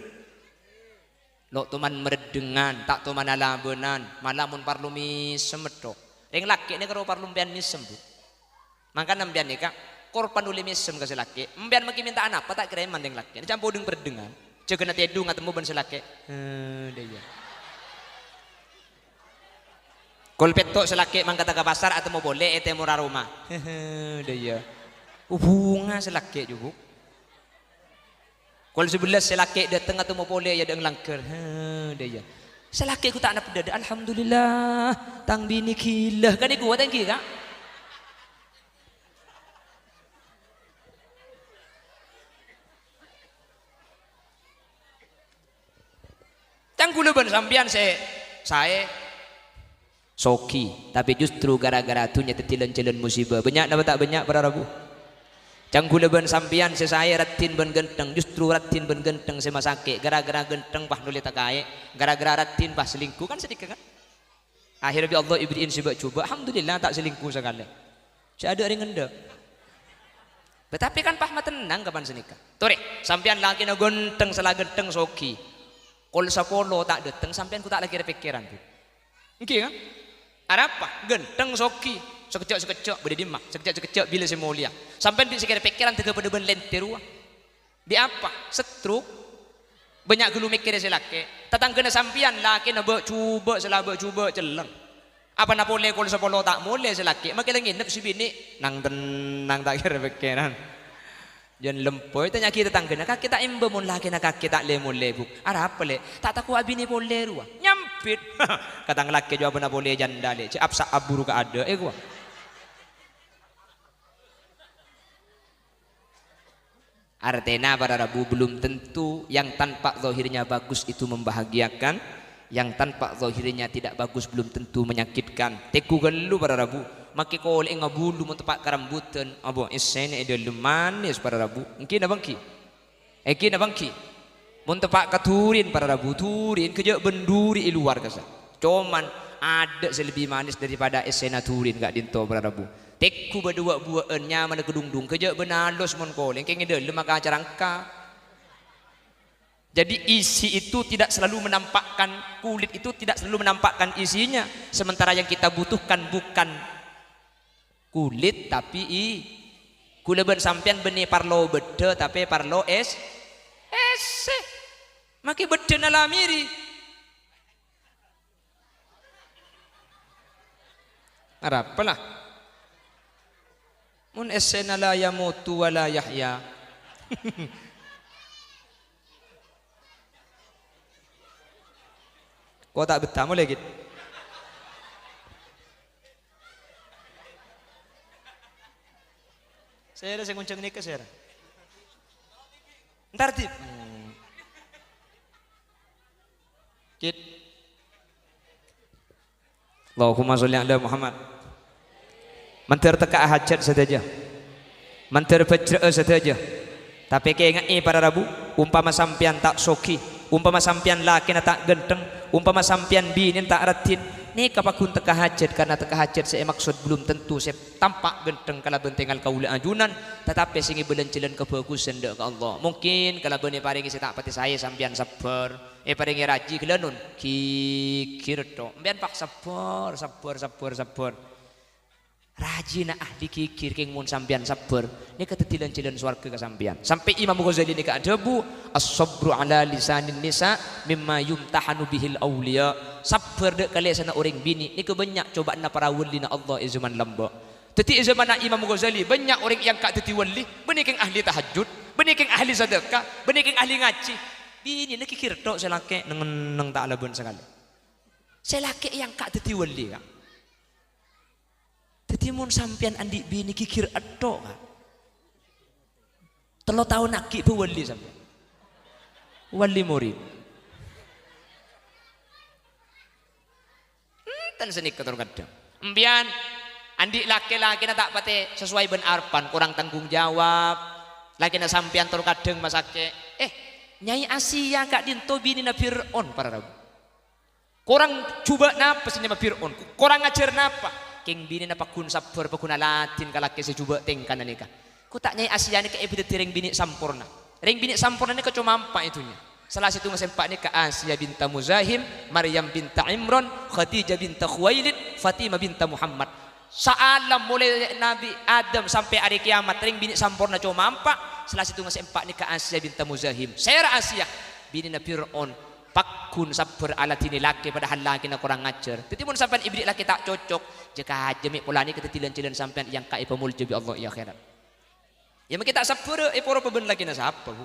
Lo' toman mareddhengan, ta' toman alabânan, mala mon parlo mèsem metto. Rèng lakè' nèka ro parlo empèyan mèsem, Bu. Mangkana empèyan nèka korban ollè mèsem ka sè lakè'. Empèyan makè mènta anapa ta' kèra èman rèng lakè'. Nèka campo dhing pareddhengan. Jâgâna tèdung atemmo bân sè lakè'. Heh, dâ' iyâ. Kol pètto' sè lakè' mangkata ka pasar atemmo polè è tèmorra roma. Heh, dâ' iyâ. Hubungan sè lakè' jhughuk. Kol sabellâs sè lakè' dâteng atemmo polè è adâ'na langghâr. Heh, dâ' iyâ. Sè lakè' ghu ta' napa dâdâ, "Alhamdulillah, tang binè ghilâ." Kan èkowa ta' èngghi, Ka'? Ca'na kaulâ bân sampèyan sè saè, soghi, tapè justru ghârâ-ghârâ dhunnya dhâddhi lan-jhâlân musibâ. Bânnya' napa ta' bânnya', para rabu? Ca'na kaulâ bân sampèyan sè saè raddhin bân ghântheng, justru raddhin bân ghântheng sè masakè', ghârâ-ghârâ ghântheng pas nolè takaè, ghârâ-ghârâ raddhin pas selingkuh, kan sanèka, kan? Akhèrra bi' Allah èberri'in sè bâ'-jhubâ', alhamdulillah ta' selingkuh sakalè. Sè adâ' rèng endâ'. Bâ, tapè kan pas matennang kapan sanèka. Torè, sampèyan lakèna ghântheng, sala ghântheng soghi. Kol sapolo ta' dâteng, sampèyan ghu ta' la kèra-pèkkèran, Bu. Èngghi, kan? Arapa? Ghântheng soghi. Sakejjhâ'-sakejjhâ' bâdâ è dimma? Sakejjhâ'-sakejjhâ' bilâ sè molèya? Sampèyan bi' sè kèra-pèkkèran tèghâ padâ bân lèntè rowa. Bi' apa? Stroke. Bânnya' ghâllu mèkkèrè sè lakè'. Tatangghâna sampèyan lakèna bâ'-jhubâ', sala bâ'-jhubâ' cellèng. Apana polè kol sapolo ta' molè sè lakè', makè la ngènep sè binè', nang-tennang ta' kèra-pèkkèran. Jân lempoy, tanya'aghi tatangghâna, "Kakè ta' emba mon lakèna kakè ta' lè-molè, Bu?" "Arapa, Lè'?" "Ta' tako' abinè polè rowa?" Nyam- Pit. Ka tang lakè' jâwâbhânna polè janda, lè'. Cè' apsa' aburu ka adâ', eh, kowa. Artèna, para rabu, belum tentu yang tampak zahirnya bagus itu membahagiakan, yang tampak zahirnya tidak bagus belum tentu menyakitkan. Tèngghu ghâllu, para rabu. Makè kolè'è ngabulu mon teppa' karambudhân, abo, essèna è dâlem manès, para rabu. Èngghi napa èngghi? Èngghi napa èngghi? Mon teppa' ka dhuriyân, para rabu, dhuriyân ghâjâ' bân dhuri è lowar kassa'. Coman adâ' sè lebbi manès daripada essèna dhuriyân ka'dinto, para rabu. Tèngghu bâdâ wa'-buwâ'ân nyamana kadhungdhung, ghâjâ' bân alos mon kolè, kèng è dâlem maka carangka. Jadi isi itu tidak selalu menampakkan, kulit itu tidak selalu menampakkan isinya. Sementara yang kita butuhkan bukan kulit, tapi i-, kaulâ bân sampèyan bânnè parlo bâddhâ, tapè parlo es-, essè. Makè bâddhâna la mèrè. Arapa la? Mon essèna la yamutu wa la yahya. Ko ta' bettha molè, git. Sèra sè ngoncang nèka, sèra. Entar, Dit. Hmm. Git. Allahumma sholli ala Muhammad. Mandhâr tekka'a hajhât sadhâjâ. Mandhâr bhâjrâ'â sadhâjâ. Tapè kènga'è, para rabu, ompama sampèyan ta' soghi, ompama sampèyan lakèna ta' ghântheng, ompama sampèyan binèna ta' raddhin, nèka pagghun tekka hajhât, karna tekka hajhât sè èmaksod belum tentu sè tampa' ghântheng kalabân tèngal kaulâ ajunan, tatapè sè ngèbâ lan-jhâlân kabhâghusân dâ' ka Allah. Mungkin kalabân èparèngè sè ta' patè saè sampèyan sabbhâr. Èparèngè rajhi ghâlânon, ghighir tho'. Sampèyan pas sabbhâr, sabbhâr, sabbhâr, sabbhâr. Rajhina ahli ghighir kèng mon sampèyan sabbhâr, nèka dhâddhi lan-jhâlân sowarghâ ka sampèyan. Sampè' Imam Ghazali nèka adhâbu, "As-sabru ala lisanin nisa mimma yumtahanu bihil auliya." Sabbhâr dâ' kalèsanna orèng binè' nèka bânnya' cobâ'ânna para walina Allah è jhâman lambâ'. Dhâddhi, è jhâmanna Imam Ghazali, bânnya' orèng èangka' dhâddhi wali, bânnè kèng ahli tahajjud, bânnè kèng ahli sadâkah, bânnè kèng ahli ngajhi. Binèna ghighir tho' sè lakè' neng-enneng ta' alabân sakalè. Sè lakè' èangka' dhâddhi wali, Ka'. Dhâddhi, mon sampèyan andi' binè ghighir tho', Ka'. Tello taon aghi' bâ wali sampèyan. Wali murid. Enten sanèka tor kadhâng. Empèyan andi' lakè-lakèna ta' patè sesuai bân arebbhân, korang tanggung jawab. Lakèna sampèyan tor kadhâng masakè'. Eh, Nyai Asia ka'dinto binèna Fir'aun, para rabu. Korang jhubâ' napa sè nyama Fir'aun? Korang ajhâr napa? Kèng binèna pagghun sabbhâr, pagghun aladhin ka lakè sè jhubâ' tèngkana nèka. Ko ta' Nyai Asia nèka èbâdhâddhi rèng binè' samporna. Rèng binè' samporna nèka coma empa' è dhunnya. Sala sèttongnga sè empa' nèka Asia binta Muzahim, Maryam binta Imran, Khadijah binta Khuwailid, Fatimah binta Muhammad. Saalam molaè Nabbhi Adam sampè' arè kèyamat, rèng binè' samporna coma empa', sala sèttongnga sè empa' nèka Asia binta Muzahim. Sèra Asia, binèna Fir'aun, pagghun sabbhâr aladhinè lakè padahal lakèna korang ajhâr. Dhâddhi, mon sampèyan èbèrri' lakè ta' cocok, jâ-kajâ mè' polana nèka dhâddhi lan-jhâlân sampèyan èangka' èpamoljâ bi' Allah è akhèrat. Iyâ, makè ta' sabbhârâ èporo bân lakèna sapa, Bu?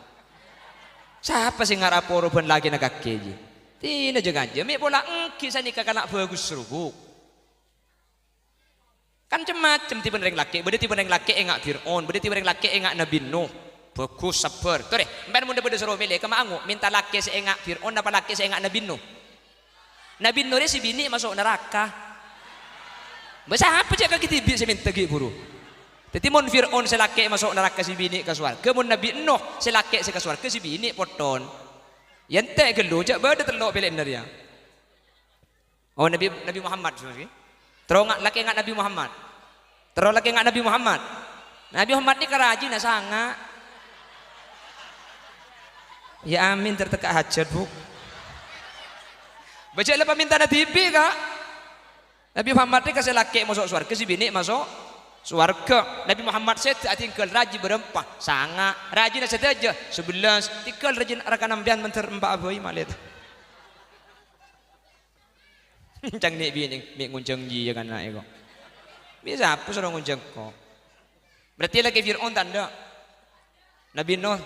Sapa sè ngara poro bân lakèna kakè, jiyâ? Dhina jâ-kajâ, mè' pola ènggi sanèka kana' bhâghus, Bu. Kan cem-macem tipen rèng lakè', bâdâ tipen rèng lakè' ènga' Fir'aun, bâdâ tipen rèng lakè' ènga' Nabbhi Nuh. Bhâghus, sabbhâr. Torè, sampèyan mon bâdâ soro mèlè, kemma ango', mènta lakè' sè ènga' Fir'aun apa lakè' sè ènga' Nabbhi Nuh? Nabbhi Nuh rè sè binè' maso' naraka. Bâ sapa cè' kakè dhibi' sè mènta ghi' bhuru? Dhâddhi mon Fir'aun sè lakè' maso' naraka, sè binè' ka sowarghâ, mon Nabbhi Nuh sè lakè' sè ka sowarghâ, sè binè' potthon. Yâ entè' ghâllu, jâ' bâdâ tello' pèlèyanna rèya. Oh, Nabbhi, Nabbhi Muhammad, saudara. Terro nga-, lakè' nga' Nabbhi Muhammad. Terro lakè' nga' Nabbhi Muhammad. Nabbhi Muhammad nèka rajina sanga'. Yâ amin, tertekka' hajhât, Bu. Bâ jâ' la pamèntana dhibi', Ka'. Nabbhi Muhammad nèka sè lakè' maso' sowarghâ, sè binè' maso' sowarghâ. Nabbhi Muhammad sèdhâ adhinggâl rajhi bârâmpa, sanga'. Rajina sadhâjâ, sabellâs. Dhingghâl rajina rakana sampèyan mandhâr empa' abâi malèt. Cang nè' binè', mè' ngonjhâng jiyâ kana'è ko'. Mè' sapa soro ngonjhâng ko'? Berarti lakè' Fir'aun ta' endâ'? Nabbhi Nuh?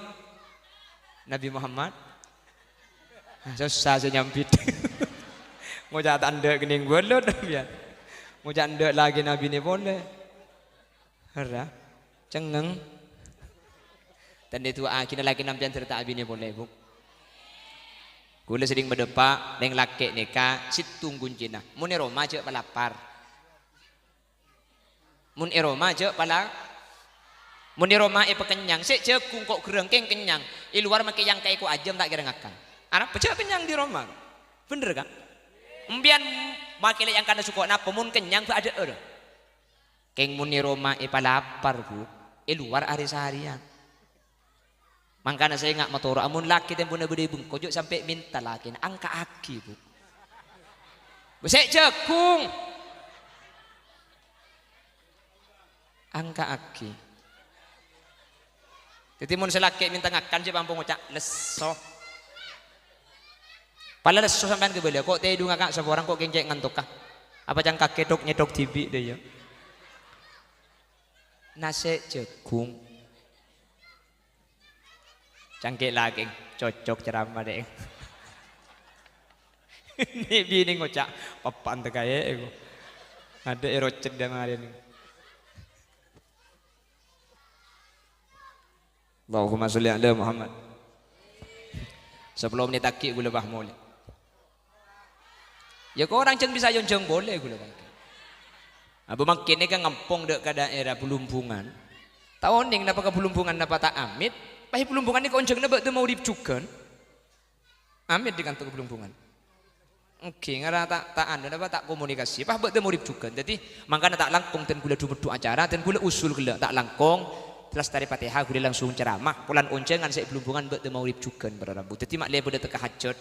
Nabbhi Muhammad? Sossa sè nyambit. Ngoca' ta' endâ' kennèng bâlâ sampèyan. Ngoca' endâ' lakèna abinè polè. Hera. Cengngeng. Tandhâ duwâ'âghina lakèna sampèyan sarta abinè polè, Bu. Kaulâ serrèng madhâpa', rèng lakè' nèka sèttong koncèna. Mon è roma jhâ' palapar. Mon è roma jhâ' pala-, mon è roma èpakennyang, sè jhâghung ko' ghârâng kèng kennyang, è lowar makè èyangka'è ko' ajâm ta' kèra ngakan. Arapa jhâ' kennyang è roma. Bhender, Ka'? Empèyan makè lè' èyangkana soko napa, mon kennyang bâ' adhâ'âr. Kèng mon è roma èpalapar, Bu, è lowar arè-sarèyan. Mangkana sènga' matoro'a, mon lakè tempona bâdâ è bengko, jhâ' sampè' mènta lakèna, angka'aghi, Bu. Sè jhâghung. Angka'aghi. Dhâddhi, mon sè lakè' mènta ngakan, jhâ' pampo ngoca', "Lesso." Pala lesso sampèyan kabâlâ, ko' tèdungnga, Ka', saporang, ko' kèng cè' ngantoka. Apa cangkaghi thok-nyèthok dhibi', dâ' iyâ? Nasè' jhâghung. Cangkè' lakè', cocok ceramah, Dek. Nè' binè ngoca', "Pappa'an tekaè, eko." Adâ' èrocet dâ' marèna. Allahumma sholli ala Muhammad. Sapolo mennit aghi' ghulâ pas molè. Ya, korang jhân bisa èyonjhâng polè ghulâ mangkèn. Apa mangkèn nèka ngampong dâ' ka daerah Blumbungan. Ta' onèng napa ka Blumbungan napa ta' amèt, pas è Blumbungan nèka onjhângnga bâdâ magrib jhughân. Amèt dâ' kanto ka Blumbungan. Èngghi, ngara ta', ta' anu napa ta' komunikasi, pas bâdâ magrib jhughân. Dhâddhi, mangkana ta' langkong dân ghulâ du-meddu acara, dân ghulâ usul ghellâ' ta' langkong, lastarè Fatihah ghulâ langsung ceramah, polana onjhângan sè è Blumbungan bâdâ magrib jhughân para rabu. Dhâddhi, ma' lè padâ teka hajat.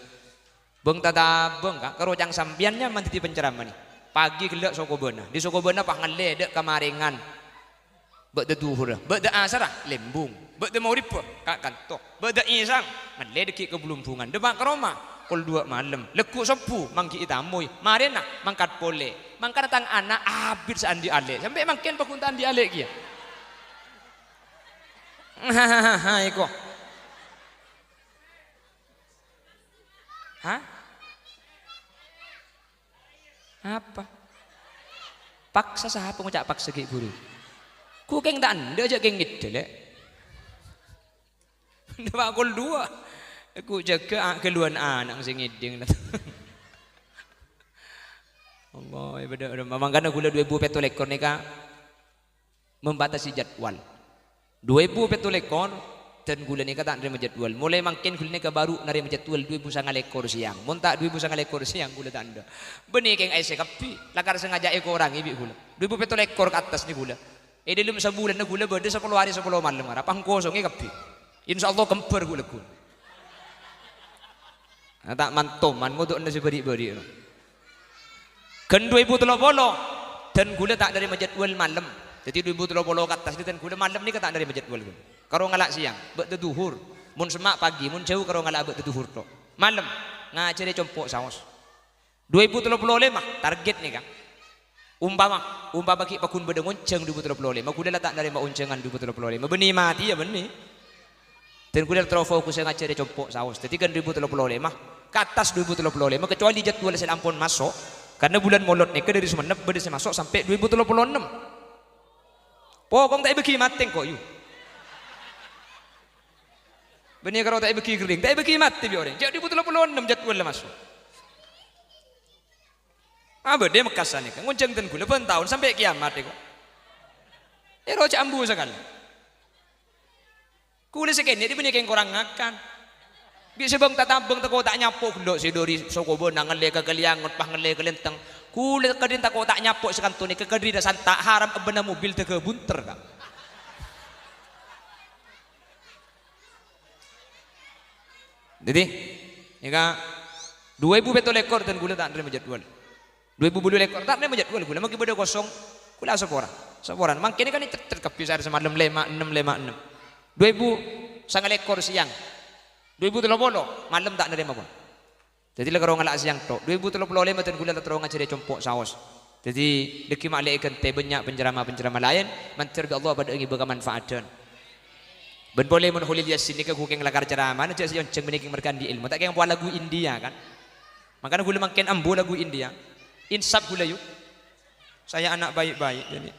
Bâng-tatabâng, Ka', karo ca'na sampèyan nyaman dhâddhi penceramah nè. Pagi ghellâ' sokobâna. Dâri sokobâna pas ngallè dâ' ka Marengan. Bâdâ dhuhurra, bâdâ asarra, Lembung. Bâdâ maghribbhâ, Ka', kanto. Bâdâ isya, ngallè dâggi' ka Blumbungan. Dâpa' ka roma, kol duwâ' malem. Lagghu' sobbhu, mangghi'i tamoy. Marèna, mangkat polè. Mangkana tang ana' abit sè andi' alè'. Sampè' mangkèn pagghun ta' andi' alè' kèya. Hahaha, eko. Hah? Apa? Paksa sapa ngoca' paksa ghi' buru? Ghu kèng ta' endâ' jhâ' kèng ngèdhâ, Lè'. Dâpa' kol duwâ'. Ghu jâgâ a-, ghâlluwân ana' sè ngèdhing. Allah, ya bâdâ, bâdâ. Mangkana ghulâ dhu èbu pètto lèkor nèka membatasi jadwal. Dhu èbu pètto lèkor, dân ghulâ nèka ta' narèma jadwal. Molaè mangkèn ghulâ nèka bhuru narèma jadwal dhu èbu sanga lèkor sèyang. Mon ta' dhu èbu sanga lèkor sèyang, ghulâ ta' endâ'. Bânnè kèng A C kabbhi, lakar sengaja èkorangè bi' ghulâ. Dhu èbu pètto lèkor ka attas nè ghulâ. È dhâlem sabulânna ghulâ bâdâ sapolo arè sapolo malem, arapa kosongè kabbhi. Insyaallah kembhâr ghulâ ghun. Nah, ta' mantoman ngodu'na sè bâri'-bâri'. Ghân dhu èbu tello polo, dân ghulâ ta' narèma jadwal malem. Dhâddhi dhu èbu tello polo ka attas nè dân ghulâ malem nèka ta' narèma jadwal ghun. Karo ngala' sèyang, bâdâ dhuhur. Mon semma' pagi, mon jhâu karo ngala' bâdâ dhuhur, to'. Malem, ngajhârè compo' saos. Dhu èbu tello polo lèma, target nèka. Umpama, umpama ghi' pagghun bâdâ ngonjhâng dhu èbu tello polo lèma, ghulâ la ta' narèma onjhângan dhu èbu tello polo lèma. Bânnè matè, ya bânnè. Dân ghulâ terro fokussa ngajhârè compo' saos. Dhâddhi kan dhu èbu tello polo lèma, ka attas dhu èbu tello polo lèma, kecuali jadwal sè ampon maso'. Karna bulân Molod nèka dâri Songennep bâdâ sè maso' sampè' dhu èbu tello polo ennem. Pokok ta' èbâghi matè engko', yu. Bânnè karo ta' èbâghi ghering, ta' èbâghi matè bi' orèng. Jhâ' dhu èbu tello polo ennem jadwal la maso'. Abâdâ è Mekkasan nèka, ngonjhâng dân ghulâ bân taon sampè' kèyamat, eko. Èro jhâ' ambu sakalè. Ghulâ sè kènè' dhi' bânnè kèng korang ngakan. Bi' sè bâng-tatabâng tako' ta' nyapo' ghellâ' sè dâri sokobâna ngallè ka Kalianget, pas ngallè ka Lenteng. Ghulâ kadhin tako' ta' nyapo' sè kanto nèka kadhin santa' haram ebbhâna mobil dâgâ bhunter, Ka'. Dhâddhi, nèka, dhu èbu pètto lèkor dân ghulâ ta' narèma jadwal. Dhu èbu bâllu lèkor ta' narèma jadwal ghulâ, maghi bâdâ kosong, ghulâ asapora. Saporana, mangkèn kan cèt-cèt kabbhi saarè samalem, lèma ennem, lèma ennem. Dhu èbu sanga lèkor sèyang. Dhu èbu tello polo, malem ta' narèma pon. Dhâddhi la karo ngala' sèyang to'. Dhu èbu tello polo lèma dân ghulâ la terro ngajhârè compo' saos. Dhâddhi, dâggi' ma' lè èghântè bânnya' penceramah-penceramah laèn, mandhâr bi' Allah padâ ngibâ kamanfaatan. Bân polè mon Kholil Yasin nèka ghu kèng lakar ceramah, jhâ' sè èyonjhâng bânnè kèng marghâ andi' èlmo, ta' kèng powa lagu India, kan? Mangkana ghulâ mangkèn ambu lagu India. Insaf ghulâ, yu. Saya anak baik-baik, jadi.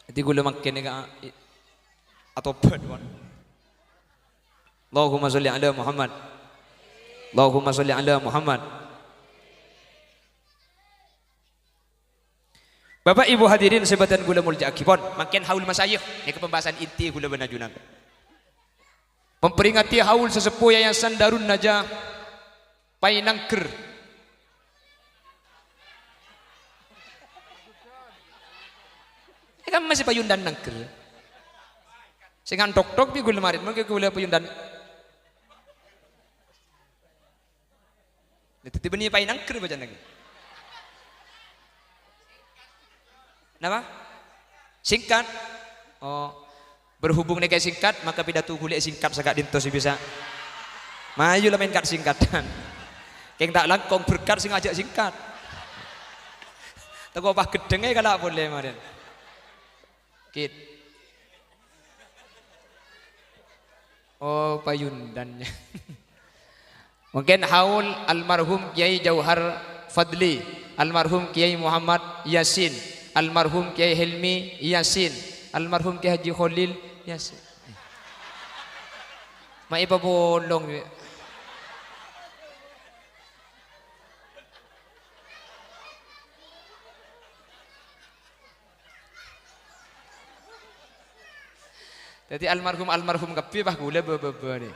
Jadi ghulâ mangkèn nèka, i-, atobat, pon. Allahumma sholli ala Muhammad. Allahumma sholli ala Muhammad. Bapak Ibu hadirin sè bâdhân ghulâ molja'aghi, pon, mangkèn haul masyayikh, nèka pembahasan inti ghulâ bân ajunan. Memperingati haul sesepuh Yayasan Darun Najah Painangger. Nèka masih payundan nangger. Sè ngantok-tok bi' ghulâ marèn, mangkèn ghulâ payundan. Lah, dhâddhi bânnè painangger bâcana ghi. Napa? Singkat? Oh, berhubung nèka singkat, maka pidato ghulâ singkat sè ka'dinto sè bisa. Mayu la mèn kat-singkatan. Kèng ta' langkong berkat sè ngajhâk singkat. Tako' pas ghedhengngè kala' polè marèn. Kit. Oh, payundannya. Mungkin haul almarhum Kiai Jauhar Fadli, almarhum Kiai Muhammad Yasin, almarhum Kiai Helmi Yasin, almarhum Kiai Haji Kholil Yasin. Ma' èpapolong. Dhâddhi almarhum-almarhum kabbhi, pas ghulâ bâ-bâbâ nè.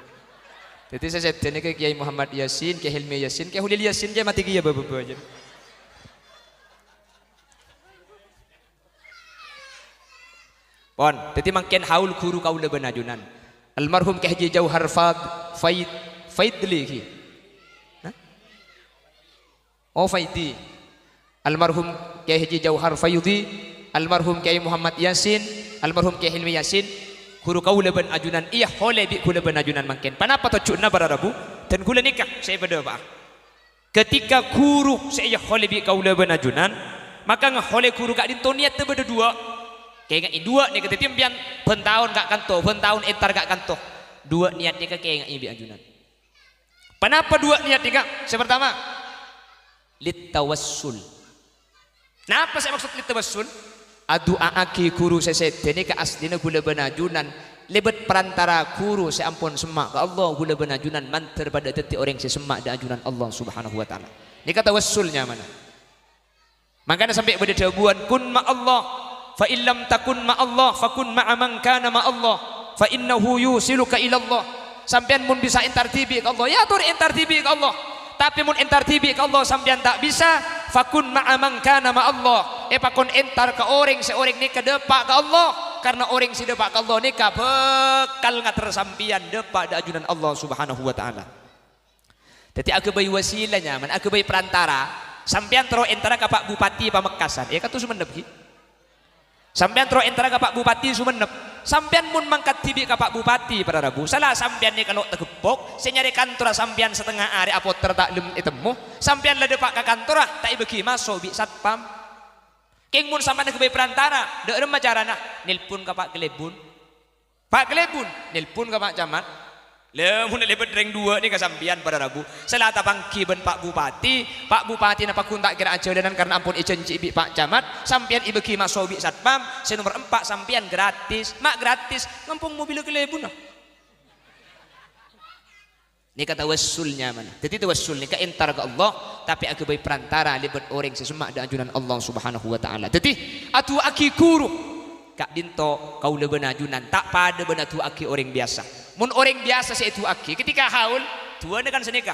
Dhâddhi sè sèdhâ nèka Kiai Muhammad Yasin, Kiai Hilmi Yasin, Kiai Hulil Yasin, Kiai matè kèya bâ-bâbâ jân. Pon, dhâddhi mangkèn haul ghuru kaulâ bân ajunan. Almarhum Kiai Haji Jauhar Fad-, Faid-, Faidli ghi. Hah? Oh, Faidi. Almarhum Kiai Haji Jauhar Faidi, almarhum Kiai Muhammad Yasin, almarhum Kiai Hilmi Yasin, ghuru kaulâ bân ajunan, èyaholè bi' ghulâ bân ajunan mangkèn. Ponapa tojjhuna para rabu? Dan ghulâ nèka sè èpadâpa'a. Ketika ghuru sè èyaholè bi' kaulâ bân ajunan, maka ngaholè ghuru ka'dinto niyaddhâ bâdâ duwâ'. Kaènga'è duwâ' nèka dhâddhi sampèyan bân taon ka' kanto, bân taon entar ka' kanto. Duwâ' niyat nèka kaènga'è bi' ajunan. Ponapa duwâ' niyat nèka? Sè partama, littawassul. Napa sè maksod littawassul? Adu'a'aghi ghuru sè sèdhâ nèka asllina ghulâ bân ajunan lèbât parantara ghuru sè ampon semma' ka Allah, ghulâ bân ajunan mandhâr padâ dhâddhi orèng sè semma' dâ' ajunan Allah Subhanahu wa Ta'ala. Nèka tawassul nyamana. Mangkana sampè' bâdâ dhâbuwân, "Kun ma'allah, fa in lam takun ma'allah, fa kun ma'a man kana ma'allah, fa innahu yusiluka ilallah." Sampèyan mon bisa entar dhibi' ka Allah, ya ator entar dhibi' ka Allah. Tapè mon entar dhibi' ka Allah sampèyan ta' bisa, fa kun ma'a man kana ma'allah. Èpakon entar ka orèng sè orèng nèka dâpa' ka Allah, karna orèng sè dâpa' ka Allah nèka bhâkal ngater sampèyan dâpa' dâ' ajunan Allah Subhanahu wa Ta'ala. Dhâddhi aghâbây wasilah nyamana, aghâbây parantara. Sampèyan terro entara ka Pak Bupati Pamekasan. È, kanto Sumenep ghi. Sampèyan terro entara ka Pak Bupati Sumenep. Sampèyan mon mangkat dhibi' ka Pak Bupati, para rabu, sala sampèyan nèka lo' tageppok, sè nyarè kantorra sampèyan satengnga arè apoter ta' lem ètemmo, sampèyan la dâpa' ka kantorra, ta' èbâghi maso' bi' satpam. Kèng mon sampèyan aghâbây parantara, dâ' remma carana? Nelpon ka Pak Kalèbun. Pak Kalèbun, nelpon ka Pak Camat. Lha, mon lèbât rèng duwâ' nèka sampèyan para rabu. Sala tapangghi bân Pak Bupati, Pak Bupatina pagghun ta' kèra ajhâlânan karna ampon èjhânjhi bi' Pak Camat, sampèyan èbâghi maso' bi' satpam, sè nomer empa' sampèyan gratis. Ma' gratis, ngampong mobilla Kalèbunna. Nèka tawassul nyamana. Dhâddhi tawassul nèka entar ka Allah, tapè aghâbây parantara lèbât orèng sè semma' dâ' ajunan Allah Subhanahu wa Ta'ala. Dhâddhi, adu'aaghi ghuru. Ka'dinto kaulâ bân ajunan ta' padâ bân adu'aaghi orèng biyasa. Mon orèng biyasa sè èdu'aaghi, ketika haul, du'ana kan sanèka.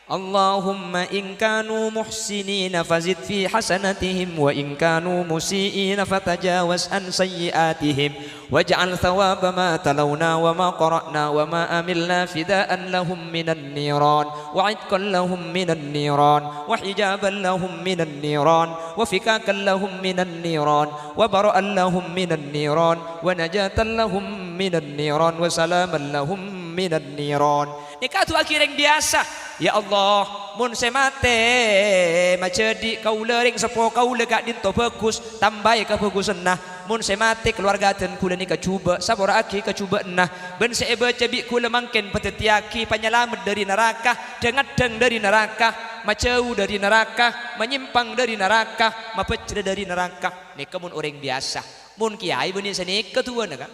Allahumma in kanu muhsinina fazid fi hasanatihim, wa in kanu musi'ina fatajawaz an sayyi'atihim. واجعل ثواب ما تلونا وما قرأنا وما عملنا فداء لهم من النيران، وعتقا لهم من النيران، وحجابا لهم من النيران، وفكاكا لهم من النيران، وبرءا لهم من النيران، ونجاة لهم من النيران، وسلاما لهم من النيران. Nèka adu'aaghi rèng biyasa. Ya Allah, Mon sè matè, majhâdhi' kaulâ, rèng seppo kaulâ ka'dinto bhâghus, tambâi kabhâghusânna. Mon sè matè, kalowarga dân kaulâ nèka jhubâ', sapora'aghi kajhubâ'ânna. Bân sè èbâca bi' kaulâ mangkèn padhâddhiyâghi panyalamet dhâri naraka, dhâng-addhâng dhâri naraka, majhâu dhâri naraka, manyèmpang dhâri naraka, mabhâjhrâ dhâri naraka. Nèka mon orèng biyasa. Mon kèyaè bânnè sanèka du'âna, Ka'.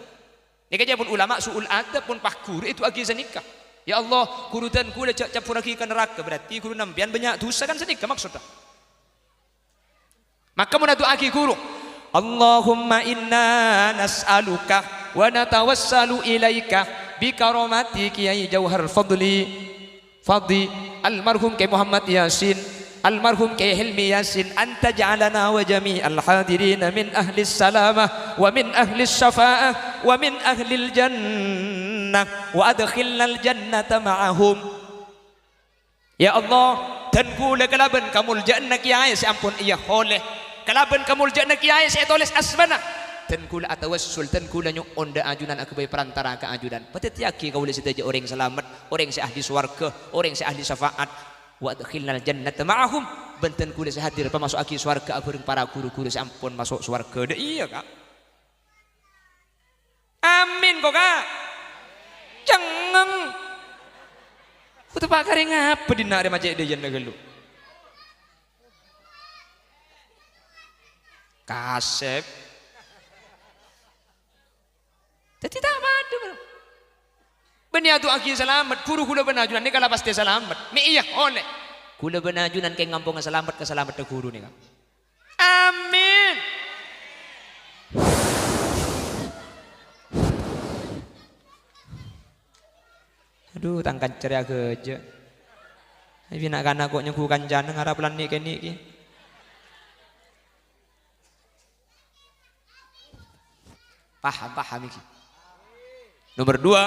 Nèka jhâ' pon ulama su'ul adab, pon pas ghuru èdu'aaghi sanèka. "Ya Allah, ghuru dân kaulâ jhâ' cabbhurraghi ka naraka," berarti ghuru sampèyan bânnya' dhusa, kan sanèka maksodda. Maka mon adu'aaghi ghuru, "Allahumma inna nas'aluka wa natawassalu ilaika bi karamati Kiai Jauhar Fadli." Fadli, almarhum Kiai Muhammad Yasin, almarhum Kiai Helmi Yasin, an taj'alana wa jami'al hadirina min ahlis salamah, wa min ahlis syafa'ah, wa min ahlil jannah, wa adkhilnal jannata ma'ahum. Ya Allah, dân kaulâ kalabân kamoljâ'ânna kèyaè sè ampon èyaholè, kalabân kamoljâ'ânna kèyaè sè ètolès asmana, dân kaulâ atawassul, dân kaulâ nyo'on dâ' ajunan aghâbây parantara ka ajunan. Padhâddhiyâghi kaulâ sadhâjâ orèng salamet, orèng sè ahli sowarghâ, orèng sè ahli syafa'at. Wa adkhilnal jannata ma'ahum, bân dân kaulâ sè hadir pamaso'aghi sowarghâ abhâreng para ghuru-ghuru sè ampon maso' sowarghâ. Dâ' iyâ, Ka'. Amin, ko, Ka'. Cengngeng. Ku teppa' karè ngapa dinna' rè macè' dhâjâna ghâllu. Kasep. Dhâddhi ta' padâ, Bro. Bânnè adu'aaghi salamet, ghuru kaulâ bân ajunan nèka la pastè salamet. Mè' èyaholè. Kaulâ bân ajunan kèng ngamponga salamet ka salameddhâ ghuru nèka. Amin. Adhu, tang kanca rè aghâjâ'. Ai, bina' kana' ko' nyongghu kancana ngarap lan nè'-kènè' kè. Paham, paham iki. Nomor dua,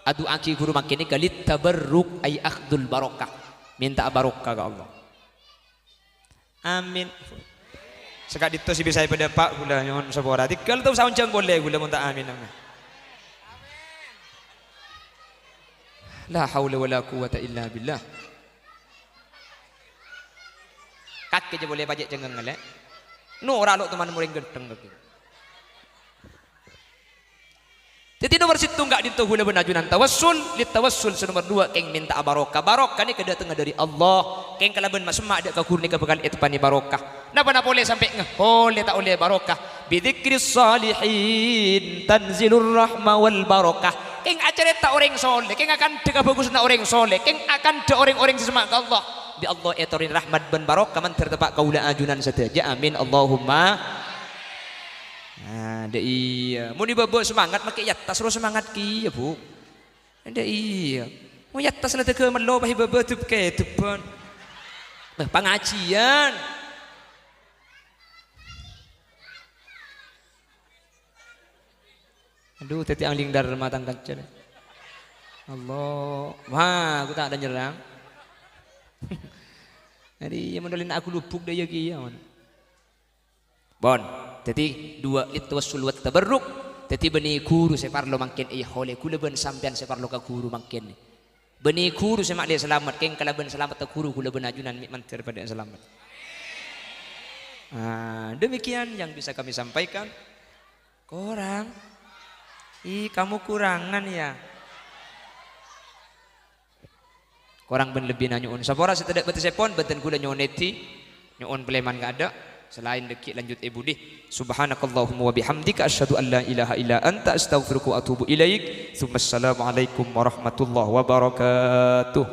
adu'aaghi ghuru mangkèn nèka lit tabarruk, ay akhdul barokah. Mènta'a barokah ka Allah. Amin. Saka'dinto sè bisaè padâpa' ghulâ nyo'on sapora. Tèghâl tao saonjhâng polè ghulâ mon ta' amin. La haula wala quwwata illa billah. Kakè jhâ' polè pajhât cengngeng, Lè'. Nora lo' toman morèng ghântheng kakè. Dhâddhi, nomer sèttong ka'dinto ghulâ bân ajunan tawassul, lit tawassul sè nomer dua kèng mènta'a barokah. Barokah nèka dâtengnga dhâri Allah. Kèng kalabân masemma' dâ' ka ghuru nèka bhâkal èteppa'è barokah. Napa-napa polè sampè' ngaholè ta' ollè barokah. Bidzikris shalihin tanzilur rahmah wal barakah. Kèng acarèta orèng soleh, kèng akandhâ kabhâghusânna orèng soleh, kèng akandhâ orèng-orèng sè semma' ka Allah. Bi' Allah ètoronè rahmat bân barokah mandhâr teppa' kaulâ ajunan sadhâjâ. Amin, Allahumma. Nah, dâ' iyâ. Mon è bâbâ semangat, makè è attas ro semangat kèya, Bu. Dâ' iyâ. Mon è attas la dâgâ mello, pas è bâbâ dep-kèdebhân. Bâh, pangajiyân. Adhu, dhâddhi angling dârma tang kanca. Allah. Wah, aku ta' ada nyerang. Jadi, ya, mandolin aku lubuk dâ' iyâ kèya, mon. Pon. Dhâddhi, dua, lit tawassul wat tabarruk. Dhâddhi, bânnè ghuru sè parlo mangkèn èyaholè, ghulâ bân sampèyan sè parlo ka ghuru mangkèn. Bânnè ghuru sè ma'lè salamet, kèng kalabân salameddhâ ghuru ghulâ bân ajunan mè' mandhâr padâ salamet. Ah, demikian yang bisa kami sampaikan. Korang? Ih, kamu kurangan, ya? Korang bân lebbina nyo'on sapora sè tadâ' bâtessèpon, bhâdhân ghulâ nyo'on èdhi, nyo'on palèman kaadâ', salaèn dâgghi' lanjut è budi. Subhanakallahumma wa bihamdika, asyhadu an la ilaha illa anta, astaghfiruka wa atubu ilaik. Tsummassalamualaikum warahmatullahi wabarakatuh.